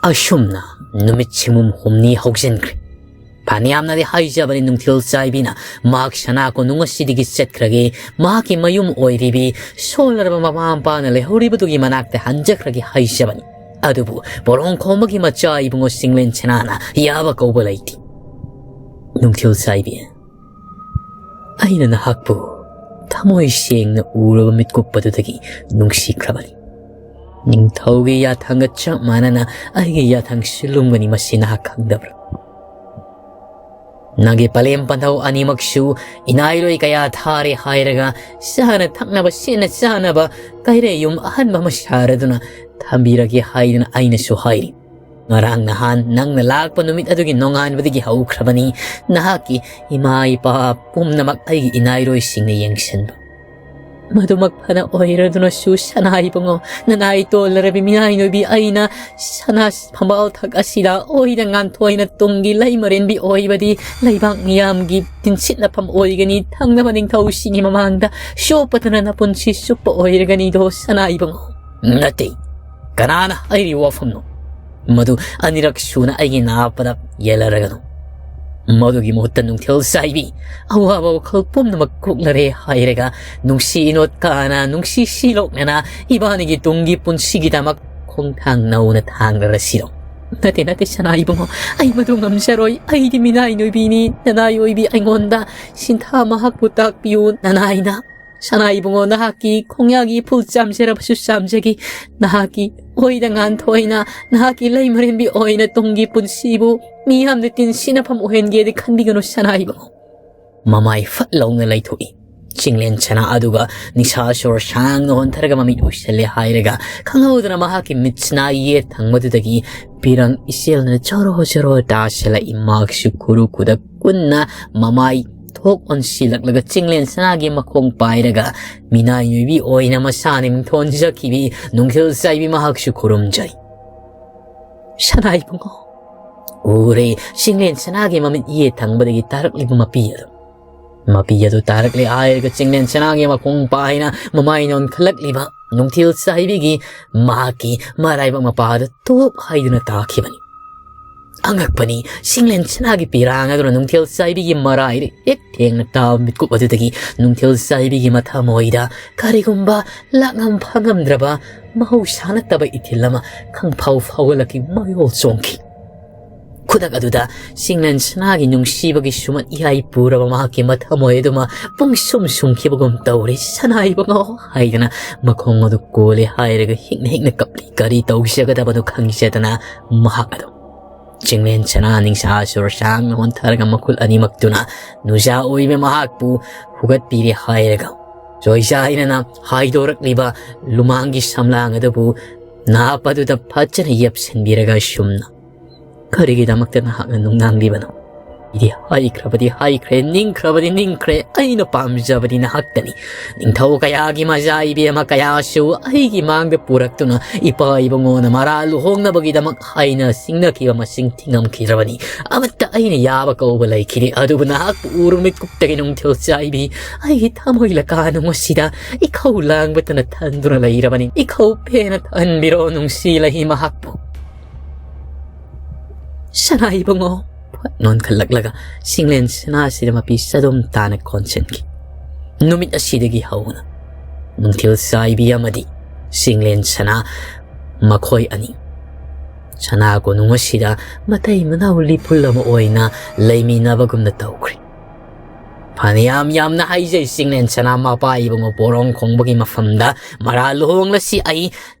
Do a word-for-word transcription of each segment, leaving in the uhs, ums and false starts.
ꯑꯁꯨꯝꯅ ꯅꯨꯃꯤꯠ ꯁꯤꯃꯨꯝ ꯍꯨꯝꯅꯤ ꯍꯧꯖꯤꯟꯈ꯭ꯔꯦ꯫ ꯐꯅꯌꯥꯝꯅꯗꯤ ꯍꯥꯏꯖꯕꯅꯤ ꯅꯨꯡꯊꯤꯜ ꯆꯥꯏꯕꯤꯅ ꯃꯍꯥꯛ ꯁꯅꯥ ꯀꯣꯅꯨꯡ ꯑꯁꯤꯗꯒꯤ ꯆꯠꯈ꯭ꯔꯒꯦ, ꯃꯍꯥꯛꯀꯤ ꯃꯌꯨꯝ ꯑꯣꯏꯔꯤꯕꯤ ꯁꯣꯜꯂꯔꯕ ꯃꯃꯥ ꯃꯄꯥꯅ ꯂꯩꯍꯧꯔꯤꯕꯗꯨꯒꯤ ꯃꯅꯥꯛꯇ ꯍꯟꯖꯈ꯭ꯔꯒꯦ ꯍꯥꯏꯖꯕꯅꯤ꯫ ꯑꯗꯨꯕꯨ ꯄꯣꯔꯣꯡ ꯈꯣꯝꯕꯒꯤ ꯃꯆꯥ ꯏꯕꯨꯡꯉꯣ ꯆꯤꯡꯂꯦꯟ ꯁꯅꯥꯅ ꯌꯥꯕ ꯀꯧꯕ ꯂꯩꯇꯦ꯫ ꯅꯨꯡꯊꯤꯜ ꯆꯥꯏꯕꯤ, ꯑꯩꯅ ꯅꯍꯥꯛꯄꯨ ꯊꯃꯣꯏ ꯁꯦꯡꯅ ꯎꯔꯕ ꯃꯤꯠꯀꯨꯞꯄꯗꯨꯗꯒꯤ ꯅꯨꯡꯁꯤꯈ꯭ꯔꯕꯅꯤ꯫ ꯅꯤꯡꯊꯧꯒꯤ ꯌꯥꯊꯪꯒ ꯆꯞ ꯃꯥꯟꯅꯅ ꯑꯩꯒꯤ ꯌꯥꯊꯪꯁꯨ ꯂꯨꯝꯒꯅꯤ, ꯃꯁꯤ ꯅꯍꯥꯛ ꯈꯪꯗꯕ꯭ꯔꯥ? ꯅꯪꯒꯤ ꯄꯂꯦꯝ ꯄꯟꯊꯧ ꯑꯅꯤꯃꯛꯁꯨ ꯏꯅꯥꯏꯔꯣꯏ ꯀꯌꯥ ꯊꯥꯔꯦ ꯍꯥꯏꯔꯒ, ꯆꯥꯅ ꯊꯛꯅꯕ, ꯁꯦꯠꯅ ꯆꯥꯅꯕ ꯀꯩꯔꯦ ꯌꯨꯝ ꯑꯍꯟꯕ ꯑꯃ ꯁꯥꯔꯗꯨꯅ ꯊꯝꯕꯤꯔꯒꯦ ꯍꯥꯏꯗꯨꯅ ꯑꯩꯅꯁꯨ ꯍꯥꯏꯔꯤ꯫ ꯉꯔꯥꯡ ꯅꯍꯥꯟ ꯅꯪꯅ ꯂꯥꯛꯄ ꯅꯨꯃꯤꯠ ꯑꯗꯨꯒꯤ ꯅꯣꯡꯉꯥꯟꯕꯗꯒꯤ ꯍꯧꯈ꯭ꯔꯕꯅꯤ ꯅꯍꯥꯛꯀꯤ ꯏꯃꯥ ꯏꯄꯥ ꯄꯨꯝꯅꯃꯛ ꯑꯩꯒꯤ ꯏꯅꯥꯏꯔꯣꯏꯁꯤꯡꯅ ꯌꯦꯡꯁꯤꯟꯕ꯫ ꯃꯗꯨꯃꯛ ꯐꯅ ꯑꯣꯏꯔꯗꯨꯅꯁꯨ ꯁꯅꯥ ꯏꯕꯨꯡꯉꯣ, ꯅꯅꯥꯏ ꯇꯣꯜꯂꯔꯕꯤ ꯃꯤꯅꯥꯏ ꯅꯣꯏꯕꯤ ꯑꯩꯅ ꯁꯅꯥ ꯐꯝꯕꯥꯜ ꯊꯛ ꯑꯁꯤꯗ ꯑꯣꯏꯅ ꯉꯥꯟꯊꯣꯏꯅ ꯇꯨꯡꯒꯤ ꯂꯩꯃꯔꯦꯟꯕꯤ ꯑꯣꯏꯕꯗꯤ ꯂꯩꯕꯥꯛ ꯃꯤꯌꯥꯝꯒꯤ ꯇꯤꯟꯁꯤꯠꯅꯐꯝ ꯑꯣꯏꯒꯅꯤ꯫ ꯊꯪꯅꯕ ꯅꯤꯡꯊꯧꯁꯤꯡꯒꯤ ꯃꯃꯥꯡꯗ ꯆꯣꯞꯄꯗꯨꯅ ꯅꯄꯨꯟꯁꯤ ꯆꯨꯞꯄ ꯑꯣꯏꯔꯒꯅꯤꯗꯣ ꯁꯅꯥ ꯏꯕꯨꯡꯉꯣ꯫ ꯅꯠꯇꯦ, ꯀꯅꯥꯅ ꯍꯥꯏꯔꯤꯕ ꯋꯥꯐꯝꯅꯣ? ꯃꯗꯨ ꯑꯅꯤꯔꯛ ꯁꯨꯅ ꯑꯩꯒꯤ ꯅꯥꯄꯗ ꯌꯦꯜꯂꯔꯒꯅꯨ꯫ ꯃꯗꯨꯒꯤ ꯃꯍꯨꯠꯇ ꯅꯨꯡꯊꯤꯜ ꯆꯥꯏꯕꯤ, ꯑꯋꯥꯕ ꯋꯥꯈꯜ ꯄꯨꯝꯅꯃꯛ ꯀꯣꯛꯂꯔꯦ ꯍꯥꯏꯔꯒ ꯅꯨꯡꯁꯤ ꯏꯅꯣꯠ ꯀꯥꯅ, ꯅꯨꯡꯁꯤ ꯁꯤꯂꯣꯛꯅꯅ ꯏꯕꯥꯅꯤꯒꯤ ꯇꯨꯡꯒꯤ ꯄꯨꯟꯁꯤꯒꯤꯗꯃꯛ ꯈꯣꯡꯊꯥꯡ ꯅꯧꯅ ꯊꯥꯡꯂꯔꯁꯤꯔꯣ? ꯅꯠꯇꯦ, ꯅꯠꯇꯦ, ꯁꯅꯥ ꯏꯕꯨꯡꯉꯣ, ꯑꯩ ꯃꯗꯨ ꯉꯝꯖꯔꯣꯏ꯫ ꯑꯩꯗꯤ ꯃꯤꯅꯥꯏ ꯅꯣꯏꯕꯤꯅꯤ꯫ ꯅꯅꯥꯏ ꯑꯣꯏꯕꯤ ꯑꯩꯉꯣꯟꯗ ꯁꯤꯟꯊꯥ ꯃꯍꯥꯛꯄꯨ ꯇꯥꯛꯄꯤꯌꯨ, ꯅꯅꯥꯏꯅ꯫ ꯁꯅꯥ ꯏꯕꯨꯡꯉꯣ, ꯅꯍꯥꯛꯀꯤ ꯈꯣꯡꯌꯥꯒꯤ ꯏꯐꯨꯜ ꯆꯥꯝꯖꯔꯕꯁꯨ ꯆꯥꯝꯖꯒꯦ꯫ ꯅꯍꯥꯛꯀꯤ ꯑꯣꯏꯗ ꯉꯥꯟꯊꯣꯏꯅ, ꯅꯍꯥꯛꯀꯤ ꯂꯩꯃꯔꯦꯟꯕꯤ ꯑꯣꯏꯅ ꯇꯨꯡꯒꯤ ꯄꯨꯟꯁꯤꯕꯨ ꯃꯤꯌꯥꯝꯅ ꯇꯤꯟꯁꯤꯅꯐꯝ ꯑꯣꯏꯍꯟꯒꯦꯗꯤ ꯈꯟꯕꯤꯒꯅꯨ, ꯁꯅꯥ ꯏꯕꯨꯡꯉꯣ꯫ ꯃꯃꯥꯏ ꯐꯠ ꯂꯥꯎꯅ ꯂꯩꯊꯣꯛꯏ꯫ ꯆꯤꯡꯂꯦꯟ ꯁꯅꯥ ꯑꯗꯨꯒ ꯅꯤꯁꯥ ꯁꯣꯔ ꯁꯥꯡꯅ ꯍꯣꯟꯊꯔꯒ ꯃꯃꯤꯠ ꯎꯏꯁꯜꯂꯦ ꯍꯥꯏꯔꯒ, ꯈꯪꯍꯧꯗꯅ ꯃꯍꯥꯛꯀꯤ ꯃꯤꯠꯁꯅꯥ ꯌꯦꯠ ꯊꯪꯕꯗꯨꯗꯒꯤ ꯄꯤꯔꯪ ꯏꯆꯦꯜꯅ ꯖꯣꯔꯣ ꯖꯣꯔꯣ ꯇꯥꯁꯤꯜꯂꯛꯏ꯫ ꯃꯍꯥꯛꯁꯨ ꯈꯨꯔꯨ ꯈꯨꯗꯛ ꯀꯨꯟꯅ ꯃꯃꯥꯏ ꯊꯣꯛ ꯑꯣꯟꯁꯤꯜꯂꯛꯂꯒ ꯆꯤꯡꯂꯦꯟ ꯁꯅꯥꯒꯤ ꯃꯈꯣꯡ ꯄꯥꯏꯔꯒ ꯃꯤꯅꯥꯏ ꯅꯣꯏꯕꯤ ꯑꯣꯏꯅ ꯃꯁꯥꯅ ꯃꯤꯡꯊꯣꯟꯖꯈꯤꯕꯤ ꯅꯨꯡꯊꯤꯜ ꯆꯥꯏꯕꯤ ꯃꯍꯥꯛꯁꯨ ꯈꯨꯔꯨꯝꯖꯩ꯫ ꯁꯅꯥ ꯏꯕꯨꯡꯉꯣ, ꯎꯔꯦ ꯆꯤꯡꯂꯦꯟ ꯁꯅꯥꯒꯤ ꯃꯃꯤꯠ ꯌꯦꯠ ꯊꯪꯕꯗꯒꯤ ꯇꯥꯔꯛꯂꯤꯕ ꯃꯄꯤ ꯑꯗꯨ꯫ ꯃꯄꯤ ꯑꯗꯨ ꯇꯥꯔꯛꯂꯦ ꯍꯥꯏꯔꯒ ꯆꯤꯡꯂꯦꯟ ꯁꯅꯥꯒꯤ ꯃꯈꯣꯡ ꯄꯥꯏꯅ ꯃꯃꯥꯏ ꯅꯣꯟꯈꯠꯂꯛꯂꯤꯕ ꯅꯨꯡꯊꯤꯜ ꯆꯥꯏꯕꯤꯒꯤ ꯃꯍꯥꯛꯀꯤ ꯃꯔꯥꯏꯕꯛ ꯃꯄꯥꯗ ꯇꯣꯞ ꯍꯥꯏꯗꯨꯅ ꯇꯥꯈꯤꯕꯅꯤ꯫ ꯑꯉꯛꯄꯅꯤ, ꯁꯤꯡꯂꯦꯟ ꯁꯅꯥꯒꯤ ꯄꯤꯔꯥꯡ ꯑꯗꯨꯅ ꯅꯨꯡꯊꯤꯜ ꯆꯥꯏꯕꯤꯒꯤ ꯃꯔꯥꯏꯗ ꯍꯦꯛ ꯊꯦꯡꯅ ꯇꯥꯕ ꯃꯤꯠꯀꯨꯞ ꯑꯗꯨꯗꯒꯤ ꯅꯨꯡꯊꯤꯜ ꯆꯥꯏꯕꯤꯒꯤ ꯃꯊꯃꯣꯏꯗ ꯀꯔꯤꯒꯨꯝꯕ ꯂꯥꯛꯉꯝ ꯐꯪꯉꯝꯗ꯭ꯔꯕ ꯃꯍꯧꯁꯥ ꯅꯠꯇꯕ ꯏꯊꯤꯜ ꯑꯃ ꯈꯪꯐꯥꯎ ꯐꯥꯎꯒꯠꯂꯛꯈꯤ, ꯃꯌꯣꯜ ꯆꯣꯡꯈꯤ꯫ ꯈꯨꯗꯛ ꯑꯗꯨꯗ ꯁꯤꯡꯂꯦꯟ ꯁꯅꯥꯒꯤ ꯅꯨꯡꯁꯤꯕꯒꯤ ꯁꯨꯃꯟ ꯏꯌꯥꯏ ꯄꯨꯔꯕ ꯃꯍꯥꯛꯀꯤ ꯃꯊꯃꯣꯏ ꯑꯗꯨꯃ ꯄꯨꯡꯁꯨꯝ ꯁꯨꯝꯈꯤꯕꯒꯨꯝ ꯇꯧꯔꯦ꯫ "ꯁꯅꯥ ꯏꯕꯨꯡꯉꯣ" ꯍꯥꯏꯗꯅ ꯃꯈꯣꯡ ꯑꯗꯨ ꯀꯣꯜꯂꯦ ꯍꯥꯏꯔꯒ ꯍꯤꯛꯅ ꯍꯤꯛꯅ ꯀꯞꯂꯤ꯫ ꯀꯔꯤ ꯇꯧꯖꯒꯗꯕꯅꯣ ꯈꯪꯖꯗꯅ ꯃꯍꯥꯛ ꯑꯗꯨ ꯆꯤꯡꯂꯦꯟ ꯁꯅꯥ ꯅꯤꯡꯁꯥ ꯁꯣꯔ ꯁꯥꯡꯅ ꯑꯣꯟꯊꯔꯒ ꯃꯈꯨꯜ ꯑꯅꯤꯃꯛꯇꯨꯅ ꯅꯨꯖꯥ ꯑꯣꯏꯕ ꯃꯍꯥꯛꯄꯨ ꯍꯨꯒꯠꯄꯤꯔꯦ ꯍꯥꯏꯔꯒ ꯆꯣꯏꯖꯥꯏꯅꯅ ꯍꯥꯏꯗꯣꯔꯛꯂꯤꯕ ꯂꯨꯃꯥꯡꯒꯤ ꯁꯝꯂꯥꯡ ꯑꯗꯨꯕꯨ ꯅꯥꯞ ꯑꯗꯨꯗ ꯐꯖꯅ ꯌꯦꯞꯁꯤꯟꯕꯤꯔꯒ ꯑꯁꯨꯝꯅ, "ꯀꯔꯤꯒꯤꯗꯃꯛꯇ ꯅꯍꯥꯛꯅ ꯅꯨꯡꯅꯥꯡꯂꯤꯕꯅꯣ? ꯑꯩꯗꯤ ꯍꯥꯏꯈ꯭ꯔꯕꯗꯤ ꯍꯥꯏꯈ꯭ꯔꯦ, ꯅꯤꯡꯈ꯭ꯔꯕꯗꯤ ꯅꯤꯡꯈ꯭ꯔꯦ, ꯑꯩꯅ ꯄꯥꯝꯖꯕꯗꯤ ꯅꯍꯥꯛꯇꯅꯤ꯫ ꯅꯤꯡꯊꯧ ꯀꯌꯥꯒꯤ ꯃꯖꯥ ꯏꯕꯦꯝꯃ ꯀꯌꯥꯁꯨ ꯑꯩꯒꯤ ꯃꯥꯡꯗ ꯄꯨꯔꯛꯇꯨꯅ ꯏꯄꯥ ꯏꯕꯨꯡꯉꯣꯅ ꯃꯔꯥ ꯂꯨꯍꯣꯡꯅꯕꯒꯤꯗꯃꯛ ꯍꯥꯏꯅ ꯁꯤꯡꯅꯈꯤꯕ ꯃꯁꯤꯡ ꯊꯤꯉꯝꯈꯤꯗ꯭ꯔꯕꯅꯤ꯫ ꯑꯃꯠꯇ ꯑꯩꯅ ꯌꯥꯕ ꯀꯧꯕ ꯂꯩꯈꯤꯗꯦ, ꯑꯗꯨꯕꯨ ꯅꯍꯥꯛꯄꯨ ꯎꯔꯨ ꯃꯤꯠꯀꯨꯞꯇꯒꯤ ꯅꯨꯡꯊꯤꯜ ꯆꯥꯏꯕꯤ ꯑꯩꯒꯤ ꯊꯃꯣꯏ ꯂꯀꯥꯅꯨꯡ ꯑꯁꯤꯗ ꯏꯈꯧ ꯂꯥꯡꯕꯇꯅ ꯊꯟꯗꯨꯅ ꯂꯩꯔꯕꯅꯤ꯫ ꯏꯈꯧ ꯄꯦꯟꯅ ꯊꯟꯕꯤꯔꯣ ꯅꯨꯡꯁꯤ ꯂꯩ ꯃꯍꯥꯛꯄꯨ"꯫ ꯁꯅꯥ ꯏꯕꯨꯡꯉꯣ ꯐꯠ ꯅꯣꯟꯈꯠꯂꯛꯂꯒ ꯁꯤꯡꯂꯦꯟ ꯁꯅꯥꯁꯤꯗ ꯃꯄꯤ ꯆꯗꯨꯝ ꯇꯥꯅ ꯀꯣꯟꯁꯤꯟꯈꯤ꯫ ꯅꯨꯃꯤꯠ ꯑꯁꯤꯗꯒꯤ ꯍꯧꯅ ꯅꯨꯡꯊꯤꯜ ꯆꯥꯏꯕꯤ ꯑꯃꯗꯤ ꯁꯤꯡꯂꯦꯟ ꯁꯅꯥ, ꯃꯈꯣꯏ ꯑꯅꯤ ꯁꯅꯥ ꯀꯣꯅꯨꯡ ꯑꯁꯤꯗ ꯃꯇꯩ ꯃꯅꯥꯎ ꯂꯤꯄꯨꯜ ꯑꯃ ꯑꯣꯏꯅ ꯂꯩꯃꯤꯟꯅꯕꯒꯨꯝꯅ ꯇꯧꯈ꯭ꯔꯦ꯫ ꯐꯅꯌꯥꯝ ꯌꯥꯝꯅ ꯍꯥꯏꯖꯩ ꯁꯤꯡꯂꯦꯟ ꯁꯅꯥ ꯃꯄꯥ ꯏꯕꯨꯡꯉꯣ, ꯄꯣꯔꯣꯡ ꯈꯣꯡꯕꯒꯤ ꯃꯐꯝꯗ ꯃꯔꯥ ꯂꯨꯍꯣꯡꯂꯁꯤ꯫ ꯑꯩ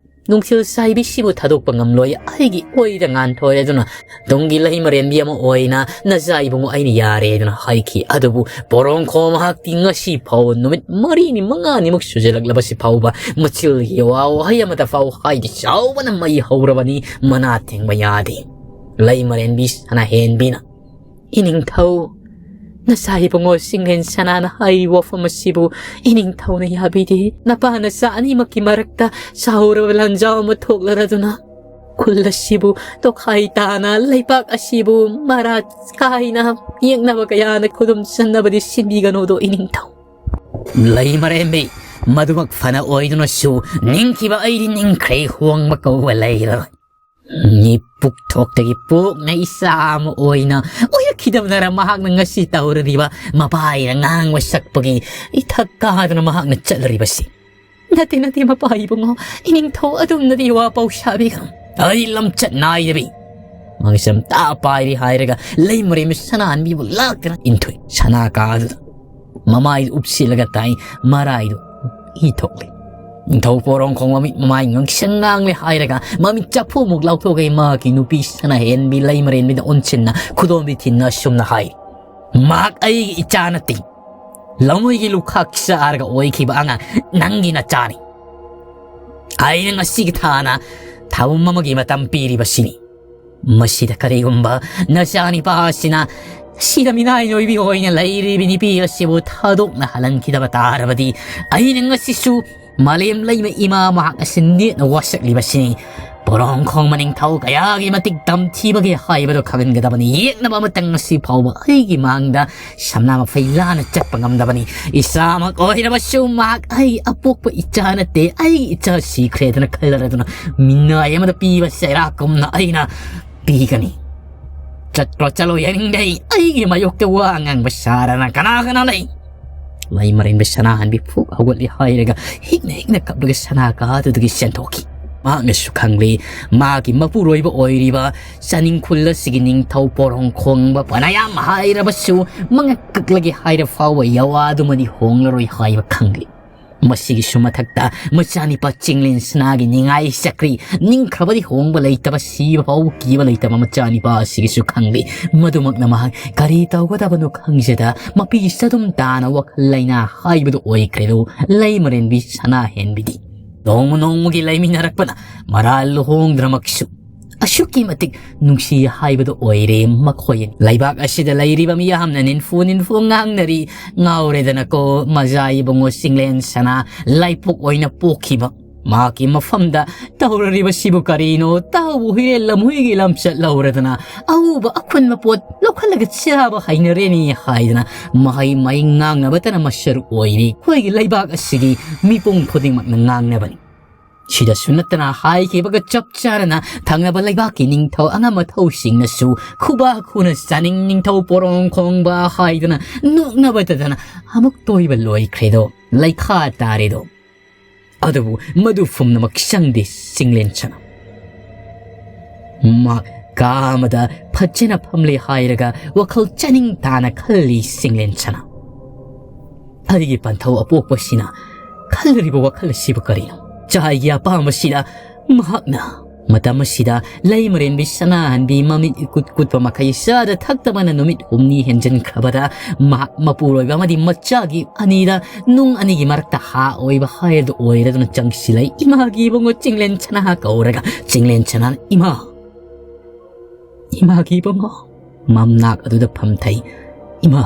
ꯅꯨꯡꯊꯤꯜ ꯆꯥꯏꯕꯤꯁꯤꯕꯨ ꯊꯥꯗꯣꯛꯄ ꯉꯝꯂꯣꯏ꯫ ꯑꯩꯒꯤ ꯑꯣꯏꯗ ꯉꯥꯟꯊꯣꯏ ꯑꯗꯨꯅ ꯇꯨꯡꯒꯤ ꯂꯩꯃꯔꯦꯟꯕꯤ ꯑꯃ ꯑꯣꯏꯅ ꯅꯖꯥ ꯏꯕꯨꯡꯉꯣ ꯑꯩꯅ ꯌꯥꯔꯦ ꯑꯗꯨꯅ ꯍꯥꯏꯈꯤ꯫ ꯑꯗꯨꯕꯨ ꯄꯣꯔꯣꯡꯈꯣ ꯃꯍꯥꯛꯇꯤ ꯉꯁꯤ ꯐꯥꯎꯕ ꯅꯨꯃꯤꯠ ꯃꯔꯤꯅꯤ ꯃꯉꯥꯅꯤꯃꯨꯛ ꯁꯨꯖꯜꯂꯛꯂꯕꯁꯤ ꯐꯥꯎꯕ ꯃꯆꯤꯜꯒꯤ ꯋꯥ ꯋꯥꯍꯩ ꯑꯃꯠꯇ ꯐꯥꯎ ꯍꯥꯏꯗꯤ ꯆꯥꯎꯕꯅ ꯃꯩ ꯍꯧꯔꯕꯅꯤ, ꯃꯅꯥ ꯊꯦꯡꯕ ꯌꯥꯗꯦ꯫ ꯂꯩꯃꯔꯦꯟꯕꯤ ꯁꯅꯥꯍꯦꯟꯕꯤꯅ, "ꯏꯅꯤꯡꯊꯧ, ꯅꯆꯥ ꯏꯕꯨꯡꯉꯣ ꯁꯤꯡꯂꯦꯟ ꯁꯅꯥꯅ ꯍꯥꯏꯔꯤꯕ ꯋꯥꯐꯝ ꯑꯁꯤꯕꯨ ꯏꯅꯤꯡꯊꯧꯅ ꯌꯥꯕꯤꯗꯦ꯫ ꯅꯄꯥ ꯅꯆꯥ ꯑꯅꯤꯃꯛꯀꯤ ꯃꯔꯛꯇ ꯆꯥꯎꯔꯕ ꯂꯥꯟꯖꯥꯎ ꯑꯃ ꯊꯣꯛꯂꯔꯗꯨꯅ ꯈꯨꯜ ꯑꯁꯤꯕꯨ ꯇꯣꯈꯥꯏ ꯇꯥꯅ ꯂꯩꯕꯥꯛ ꯑꯁꯤꯕꯨ ꯃꯔꯥ ꯀꯥꯏꯅ ꯌꯦꯛꯅꯕ ꯀꯌꯥꯅ ꯈꯨꯗꯨꯝ ꯆꯟꯅꯕꯗꯤ ꯁꯤꯟꯕꯤꯒꯅꯨꯗꯣ ꯏꯅꯤꯡꯊꯧ"꯫ ꯂꯩꯃꯔꯦꯝꯕꯤ, ꯃꯗꯨꯃꯛ ꯐꯅ ꯑꯣꯏꯗꯨꯅꯁꯨ ꯅꯤꯡꯈꯤꯕ ꯑꯩꯗꯤ ꯅꯤꯡꯈ꯭ꯔꯦ, ꯍꯣꯡꯕ ꯀꯧꯕ ꯂꯩꯔꯣꯏ꯫ ꯃꯤꯄꯨꯛ ꯊꯣꯛꯇꯒꯤ ꯄꯣꯛꯅ ꯏꯆꯥ ꯑꯃ ꯑꯣꯏꯅ ꯑꯣꯏꯔꯛꯈꯤꯗꯕꯅꯔ ꯃꯍꯥꯛꯅ ꯉꯁꯤ ꯇꯧꯔꯤꯕ ꯃꯄꯥꯏꯅ ꯉꯥꯡꯕ ꯁꯛꯄꯒꯤ ꯏꯊꯛ ꯀꯥꯗꯨꯅ ꯃꯍꯥꯛꯅ ꯆꯠꯂꯔꯤꯕꯁꯤ? "ꯅꯠꯇꯦ, ꯅꯠꯇꯦ, ꯃꯄꯥ ꯏꯕꯨꯡꯉꯣ, ꯏꯅꯤꯡꯊꯧ ꯑꯗꯨꯝꯅꯗꯤ ꯋꯥ ꯄꯥꯎ ꯁꯥꯕꯤꯒꯅꯨ꯫ ꯑꯩ ꯂꯝꯆꯠ ꯅꯥꯏꯗꯕꯤ ꯃꯥꯒꯤ ꯆꯝꯇꯥ ꯄꯥꯏꯔꯤ" ꯍꯥꯏꯔꯒ ꯂꯩꯃꯔꯦꯝꯕꯤ ꯁꯅꯥꯍꯟꯕꯤꯕꯨ ꯂꯥꯛꯇꯅ ꯏꯟꯊꯣꯛꯏ꯫ ꯁꯅꯥ ꯀꯥꯗꯨꯗ ꯃꯃꯥꯏꯗꯨ ꯎꯞꯁꯤꯜꯂꯒ ꯇꯥꯏ, ꯃꯔꯥꯏꯗꯨ ꯏ ꯊꯣꯛꯂꯤ꯫ ꯅꯤꯡꯊꯧ ꯄꯣꯔꯣꯡ ꯈꯣꯡ ꯃꯃꯤꯠ ꯃꯃꯥꯏ ꯉꯥꯡꯁꯪ ꯉꯥꯡꯂꯦ ꯍꯥꯏꯔꯒ ꯃꯃꯤꯠ ꯆꯐꯨꯃꯨꯛ ꯂꯥꯎꯊꯣꯛꯑꯒ ꯃꯍꯥꯛꯀꯤ ꯅꯨꯄꯤ ꯁꯅꯥꯍꯦꯟꯕꯤ ꯂꯩꯃꯔꯦꯟꯕꯤꯗ ꯑꯣꯟꯁꯤꯟꯅ ꯈꯨꯗꯣꯝꯕꯤ ꯊꯤꯟꯅ ꯑꯁꯨꯝꯅ ꯍꯥꯏ, "ꯃꯍꯥꯛ ꯑꯩꯒꯤ ꯏꯆꯥ ꯅꯠꯇꯦ꯫ ꯂꯧꯃꯩꯒꯤ ꯂꯨꯈꯥꯛ ꯆꯥꯔꯒ ꯑꯣꯏꯈꯤꯕ ꯑꯉꯥꯡ ꯅꯪꯒꯤ ꯅꯆꯥꯅꯤ꯫ ꯑꯩꯅ ꯉꯁꯤꯒꯤ ꯊꯥꯅ ꯊꯥꯕꯨꯝ ꯑꯃꯒꯤ ꯃꯇꯝ ꯄꯤꯔꯤꯕꯁꯤꯅꯤ꯫ ꯃꯁꯤꯗ ꯀꯔꯤꯒꯨꯝꯕ ꯅꯆꯥꯅꯤꯄꯥ ꯑꯁꯤꯅ ꯁꯤꯗ ꯃꯤꯅꯥꯏ ꯅꯣꯏꯕꯤ ꯑꯣꯏꯅ ꯂꯩꯔꯤꯕꯤ ꯅꯨꯄꯤ ꯑꯁꯤꯕꯨ ꯊꯥꯗꯣꯛꯅ ꯍꯜꯍꯟꯈꯤꯗꯕ ꯇꯥꯔꯕꯗꯤ ꯑꯩꯅ ꯉꯁꯤꯁꯨ ꯃꯥꯂꯦꯝ ꯂꯩꯃ ꯏꯃꯥ ꯃꯍꯥꯛ ꯑꯁꯤ ꯅꯦꯠꯅ ꯋꯥꯁꯛꯂꯤꯕꯁꯤꯅꯤ꯫ ꯄꯣꯔꯣꯡ ꯈꯣꯡ ꯃꯅꯤꯡꯊꯧ ꯀꯌꯥꯒꯤ ꯃꯇꯤꯛ ꯇꯝꯊꯤꯕꯒꯦ ꯍꯥꯏꯕꯗꯨ ꯈꯪꯍꯟꯒꯗꯕꯅꯤ꯫ ꯌꯦꯛꯅꯕ ꯑꯃꯇꯪ ꯉꯁꯤ ꯐꯥꯎꯕ ꯑꯩꯒꯤ ꯃꯥꯡꯗ ꯁꯝꯅꯥ ꯃꯐꯩ ꯂꯥꯟꯅ ꯆꯠꯄ ꯉꯝꯗꯕꯅꯤ꯫ ꯏꯆꯥꯃꯛ ꯑꯣꯏꯔꯕꯁꯨ ꯃꯍꯥꯛ ꯑꯩ ꯑꯄꯣꯛꯄ ꯏꯆꯥ ꯅꯠꯇꯦ, ꯑꯩꯒꯤ ꯏꯆꯥ ꯁꯤꯈ꯭ꯔꯦꯗꯅ ꯈꯜꯂꯔꯗꯨꯅ ꯃꯤꯅꯥꯏ ꯑꯃꯗ ꯄꯤꯕ ꯆꯩꯔꯥꯛꯀꯨꯝꯅ ꯑꯩꯅ ꯄꯤꯒꯅꯤ꯫ ꯆꯠꯈ꯭ꯔꯣ, ꯆꯠꯂꯣ, ꯌꯥꯅꯤꯡꯗꯦ꯫ ꯑꯩꯒꯤ ꯃꯥꯌꯣꯛꯇ ꯋꯥ ꯉꯥꯡꯕ ꯁꯥꯔꯅ ꯀꯅꯥ ꯀꯅꯥ ꯂꯩ?" ꯂꯩꯃꯔꯦꯟꯕ ꯁꯅꯥꯍꯟꯕꯤ ꯐꯨꯛ ꯍꯧꯒꯠꯂꯤ ꯍꯥꯏꯔꯒ ꯍꯤꯛꯅ ꯍꯤꯛꯅ ꯀꯞꯂꯒ ꯁꯅꯥ ꯀꯥꯗꯨꯗꯒꯤ ꯆꯦꯟꯊꯣꯛꯈꯤ꯫ ꯃꯍꯥꯛꯅꯁꯨ ꯈꯪꯂꯤ, ꯃꯥꯒꯤ ꯃꯄꯨꯔꯣꯏꯕ ꯑꯣꯏꯔꯤꯕ ꯆꯥꯅꯤꯡꯈꯨꯜ ꯑꯁꯤꯒꯤ ꯅꯤꯡꯊꯧ ꯄꯣꯔꯣꯡ ꯈꯣꯡꯕ ꯐꯅꯌꯥꯝ ꯍꯥꯏꯔꯕꯁꯨ ꯃꯉꯛ ꯀꯛꯂꯒꯦ ꯍꯥꯏꯔ ꯐꯥꯎꯕ ꯌꯥꯋꯥꯗꯨꯃꯗꯤ ꯍꯣꯡꯂꯔꯣꯏ ꯍꯥꯏꯕ ꯈꯪꯂꯤ꯫ ꯃꯁꯤꯒꯤꯁꯨ ꯃꯊꯛꯇ ꯃꯆꯥꯅꯤꯄꯥ ꯆꯤꯡꯂꯦꯟ ꯁꯅꯥꯒꯤ ꯅꯤꯡꯉꯥꯏ ꯆꯀ꯭ꯔꯤ ꯅꯤꯡꯈ꯭ꯔꯕꯗꯤ ꯍꯣꯡꯕ ꯂꯩꯇꯕ, ꯁꯤꯕ ꯐꯥꯎꯕ ꯀꯤꯕ ꯂꯩꯇꯕ ꯃꯆꯥꯅꯤꯄꯥ ꯑꯁꯤꯒꯤꯁꯨ ꯈꯪꯂꯤ꯫ ꯃꯗꯨꯃꯛꯅ ꯃꯍꯥꯛ ꯀꯔꯤ ꯇꯧꯒꯗꯕꯅꯣ ꯈꯪꯖꯗ ꯃꯄꯤ ꯆꯗꯨꯝ ꯇꯥꯅ ꯋꯥꯈꯜ ꯂꯩꯅꯥ ꯍꯥꯏꯕꯗꯨ ꯑꯣꯏꯈ꯭ꯔꯦꯗꯣ ꯂꯩꯃꯔꯦꯟꯕꯤ ꯁꯅꯥꯍꯦꯟꯕꯤꯗꯤ꯫ ꯅꯣꯡꯃ ꯅꯣꯡꯃꯒꯤ ꯂꯩꯃꯤꯟꯅꯔꯛꯄꯅ ꯃꯔꯥꯜ ꯂꯨꯍꯣꯡꯗ꯭ꯔꯃꯛꯁꯨ ꯑꯁꯨꯛꯀꯤ ꯃꯇꯤꯛ ꯅꯨꯡꯁꯤ ꯍꯥꯏꯕꯗꯨ ꯑꯣꯏꯔꯦ ꯃꯈꯣꯏ ꯑꯅꯤ꯫ ꯂꯩꯕꯥꯛ ꯑꯁꯤꯗ ꯂꯩꯔꯤꯕ ꯃꯤꯌꯥꯝꯅ ꯅꯤꯟꯐꯨ ꯅꯤꯟꯐꯨ ꯉꯥꯡꯅꯔꯤ, "ꯉꯥꯎꯔꯦꯗꯅꯀꯣ, ꯃꯖꯥ ꯏꯕꯨꯡꯉꯣ ꯆꯤꯡꯂꯦꯟ ꯁꯅꯥ ꯂꯥꯏꯄꯣꯛ ꯑꯣꯏꯅ ꯄꯣꯛꯈꯤꯕ꯫ ꯃꯍꯥꯛꯀꯤ ꯃꯐꯝꯗ "ꯇꯧꯔꯔꯤꯕꯁꯤꯕꯨ ꯀꯔꯤꯅꯣ? ꯇꯥꯎꯕꯨ ꯍꯨꯏꯔꯦꯟ ꯂꯝꯍꯨꯏꯒꯤ ꯂꯝꯆꯠ ꯂꯧꯔꯗꯅ ꯑꯎꯕ ꯑꯈꯨꯟꯕ ꯄꯣꯠ ꯂꯧꯈꯠꯂꯒ ꯆꯥꯕ ꯍꯩꯅꯔꯦꯅꯦ" ꯍꯥꯏꯗꯅ ꯃꯍꯩ ꯃꯍꯩ ꯉꯥꯡꯅꯕꯇꯅ ꯃꯁꯔꯨꯛ ꯑꯣꯏꯔꯤ꯫ ꯑꯩꯈꯣꯏꯒꯤ ꯂꯩꯕꯥꯛ ꯑꯁꯤꯒꯤ ꯃꯤꯄꯨꯝ ꯈꯨꯗꯤꯡꯃꯛꯅ ꯉꯥꯡꯅꯕꯅꯤ꯫ ꯁꯤꯗꯁꯨ ꯅꯠꯇꯅ ꯍꯥꯏꯈꯤꯕꯒ ꯆꯞ ꯆꯥꯅꯅ ꯊꯪꯅꯕ ꯂꯩꯕꯥꯛꯀꯤ ꯅꯤꯡꯊꯧ ꯑꯉꯝ ꯑꯊꯧꯁꯤꯡꯅꯁꯨ ꯈꯨꯕꯥꯛ ꯈꯨꯅ ꯆꯥꯅꯤꯡ ꯅꯤꯡꯊꯧ ꯄꯣꯔꯣꯡ ꯈꯣꯡꯕ ꯍꯥꯏꯗꯅ ꯅꯣꯛꯅꯕꯗꯗꯅ ꯑꯃꯨꯛ ꯇꯣꯏꯕ ꯂꯣꯏꯈ꯭ꯔꯦꯗꯣ, ꯂꯩꯈꯥ ꯇꯥꯔꯦꯗꯣ꯫ ꯑꯗꯨꯕꯨ ꯃꯗꯨ ꯄꯨꯝꯅꯃꯛ ꯆꯪꯗꯦ ꯆꯤꯡꯂꯦꯟ ꯁꯅꯥ꯫ ꯃꯥ ꯀꯥ ꯑꯃꯗ ꯐꯖꯅ ꯐꯝꯂꯦ ꯍꯥꯏꯔꯒ ꯋꯥꯈꯜ ꯆꯥꯅꯤꯡ ꯇꯥꯅ ꯈꯜꯂꯤ ꯆꯤꯡꯂꯦꯟ ꯁꯅꯥ꯫ ꯑꯩꯒꯤ ꯄꯟꯊꯧ ꯑꯄꯣꯛꯄꯁꯤꯅ ꯈꯜꯂꯤꯕ ꯋꯥꯈꯜ ꯑꯁꯤꯕꯨ ꯀꯔꯤꯅꯣ? ꯆꯥꯏꯒꯤ ꯑꯄꯥꯝꯕꯁꯤꯗ ꯃꯍꯥꯛꯅ ꯃꯇꯝ ꯑꯁꯤꯗ ꯂꯩꯃꯔꯦꯟꯕꯤ ꯁꯅꯥꯍꯟꯕꯤ ꯃꯃꯤꯠ ꯏꯀꯨꯠ ꯀꯨꯠꯄ ꯃꯈꯩ ꯆꯥꯗ ꯊꯛꯇꯕꯅ ꯅꯨꯃꯤꯠ ꯍꯨꯝꯅꯤ ꯍꯦꯟꯖꯤꯟꯈ꯭ꯔꯕꯗ ꯃꯍꯥꯛ ꯃꯄꯨꯔꯣꯏꯕ ꯑꯃꯗꯤ ꯃꯆꯥꯒꯤ ꯑꯅꯤꯗ ꯅꯨꯡ ꯑꯅꯤꯒꯤ ꯃꯔꯛꯇ ꯍꯥ ꯑꯣꯏꯕ ꯍꯥꯏꯔꯗꯨ ꯑꯣꯏꯔꯗꯨꯅ ꯆꯪꯁꯤꯜꯂꯛꯏ꯫ ꯏꯃꯥꯒꯤ ꯏꯕꯨꯡꯉꯣ ꯆꯤꯡꯂꯦꯟ ꯁꯅꯥ ꯀꯧꯔꯒ ꯆꯤꯡꯂꯦꯟ ꯁꯅꯥꯅ "ꯏꯃꯥ, ꯏꯃꯥꯒꯤ ꯏꯕꯨꯡꯉꯣ" ꯃꯝꯅꯥꯛ ꯑꯗꯨꯗ ꯐꯝꯊꯩ꯫ "ꯏꯃꯥ,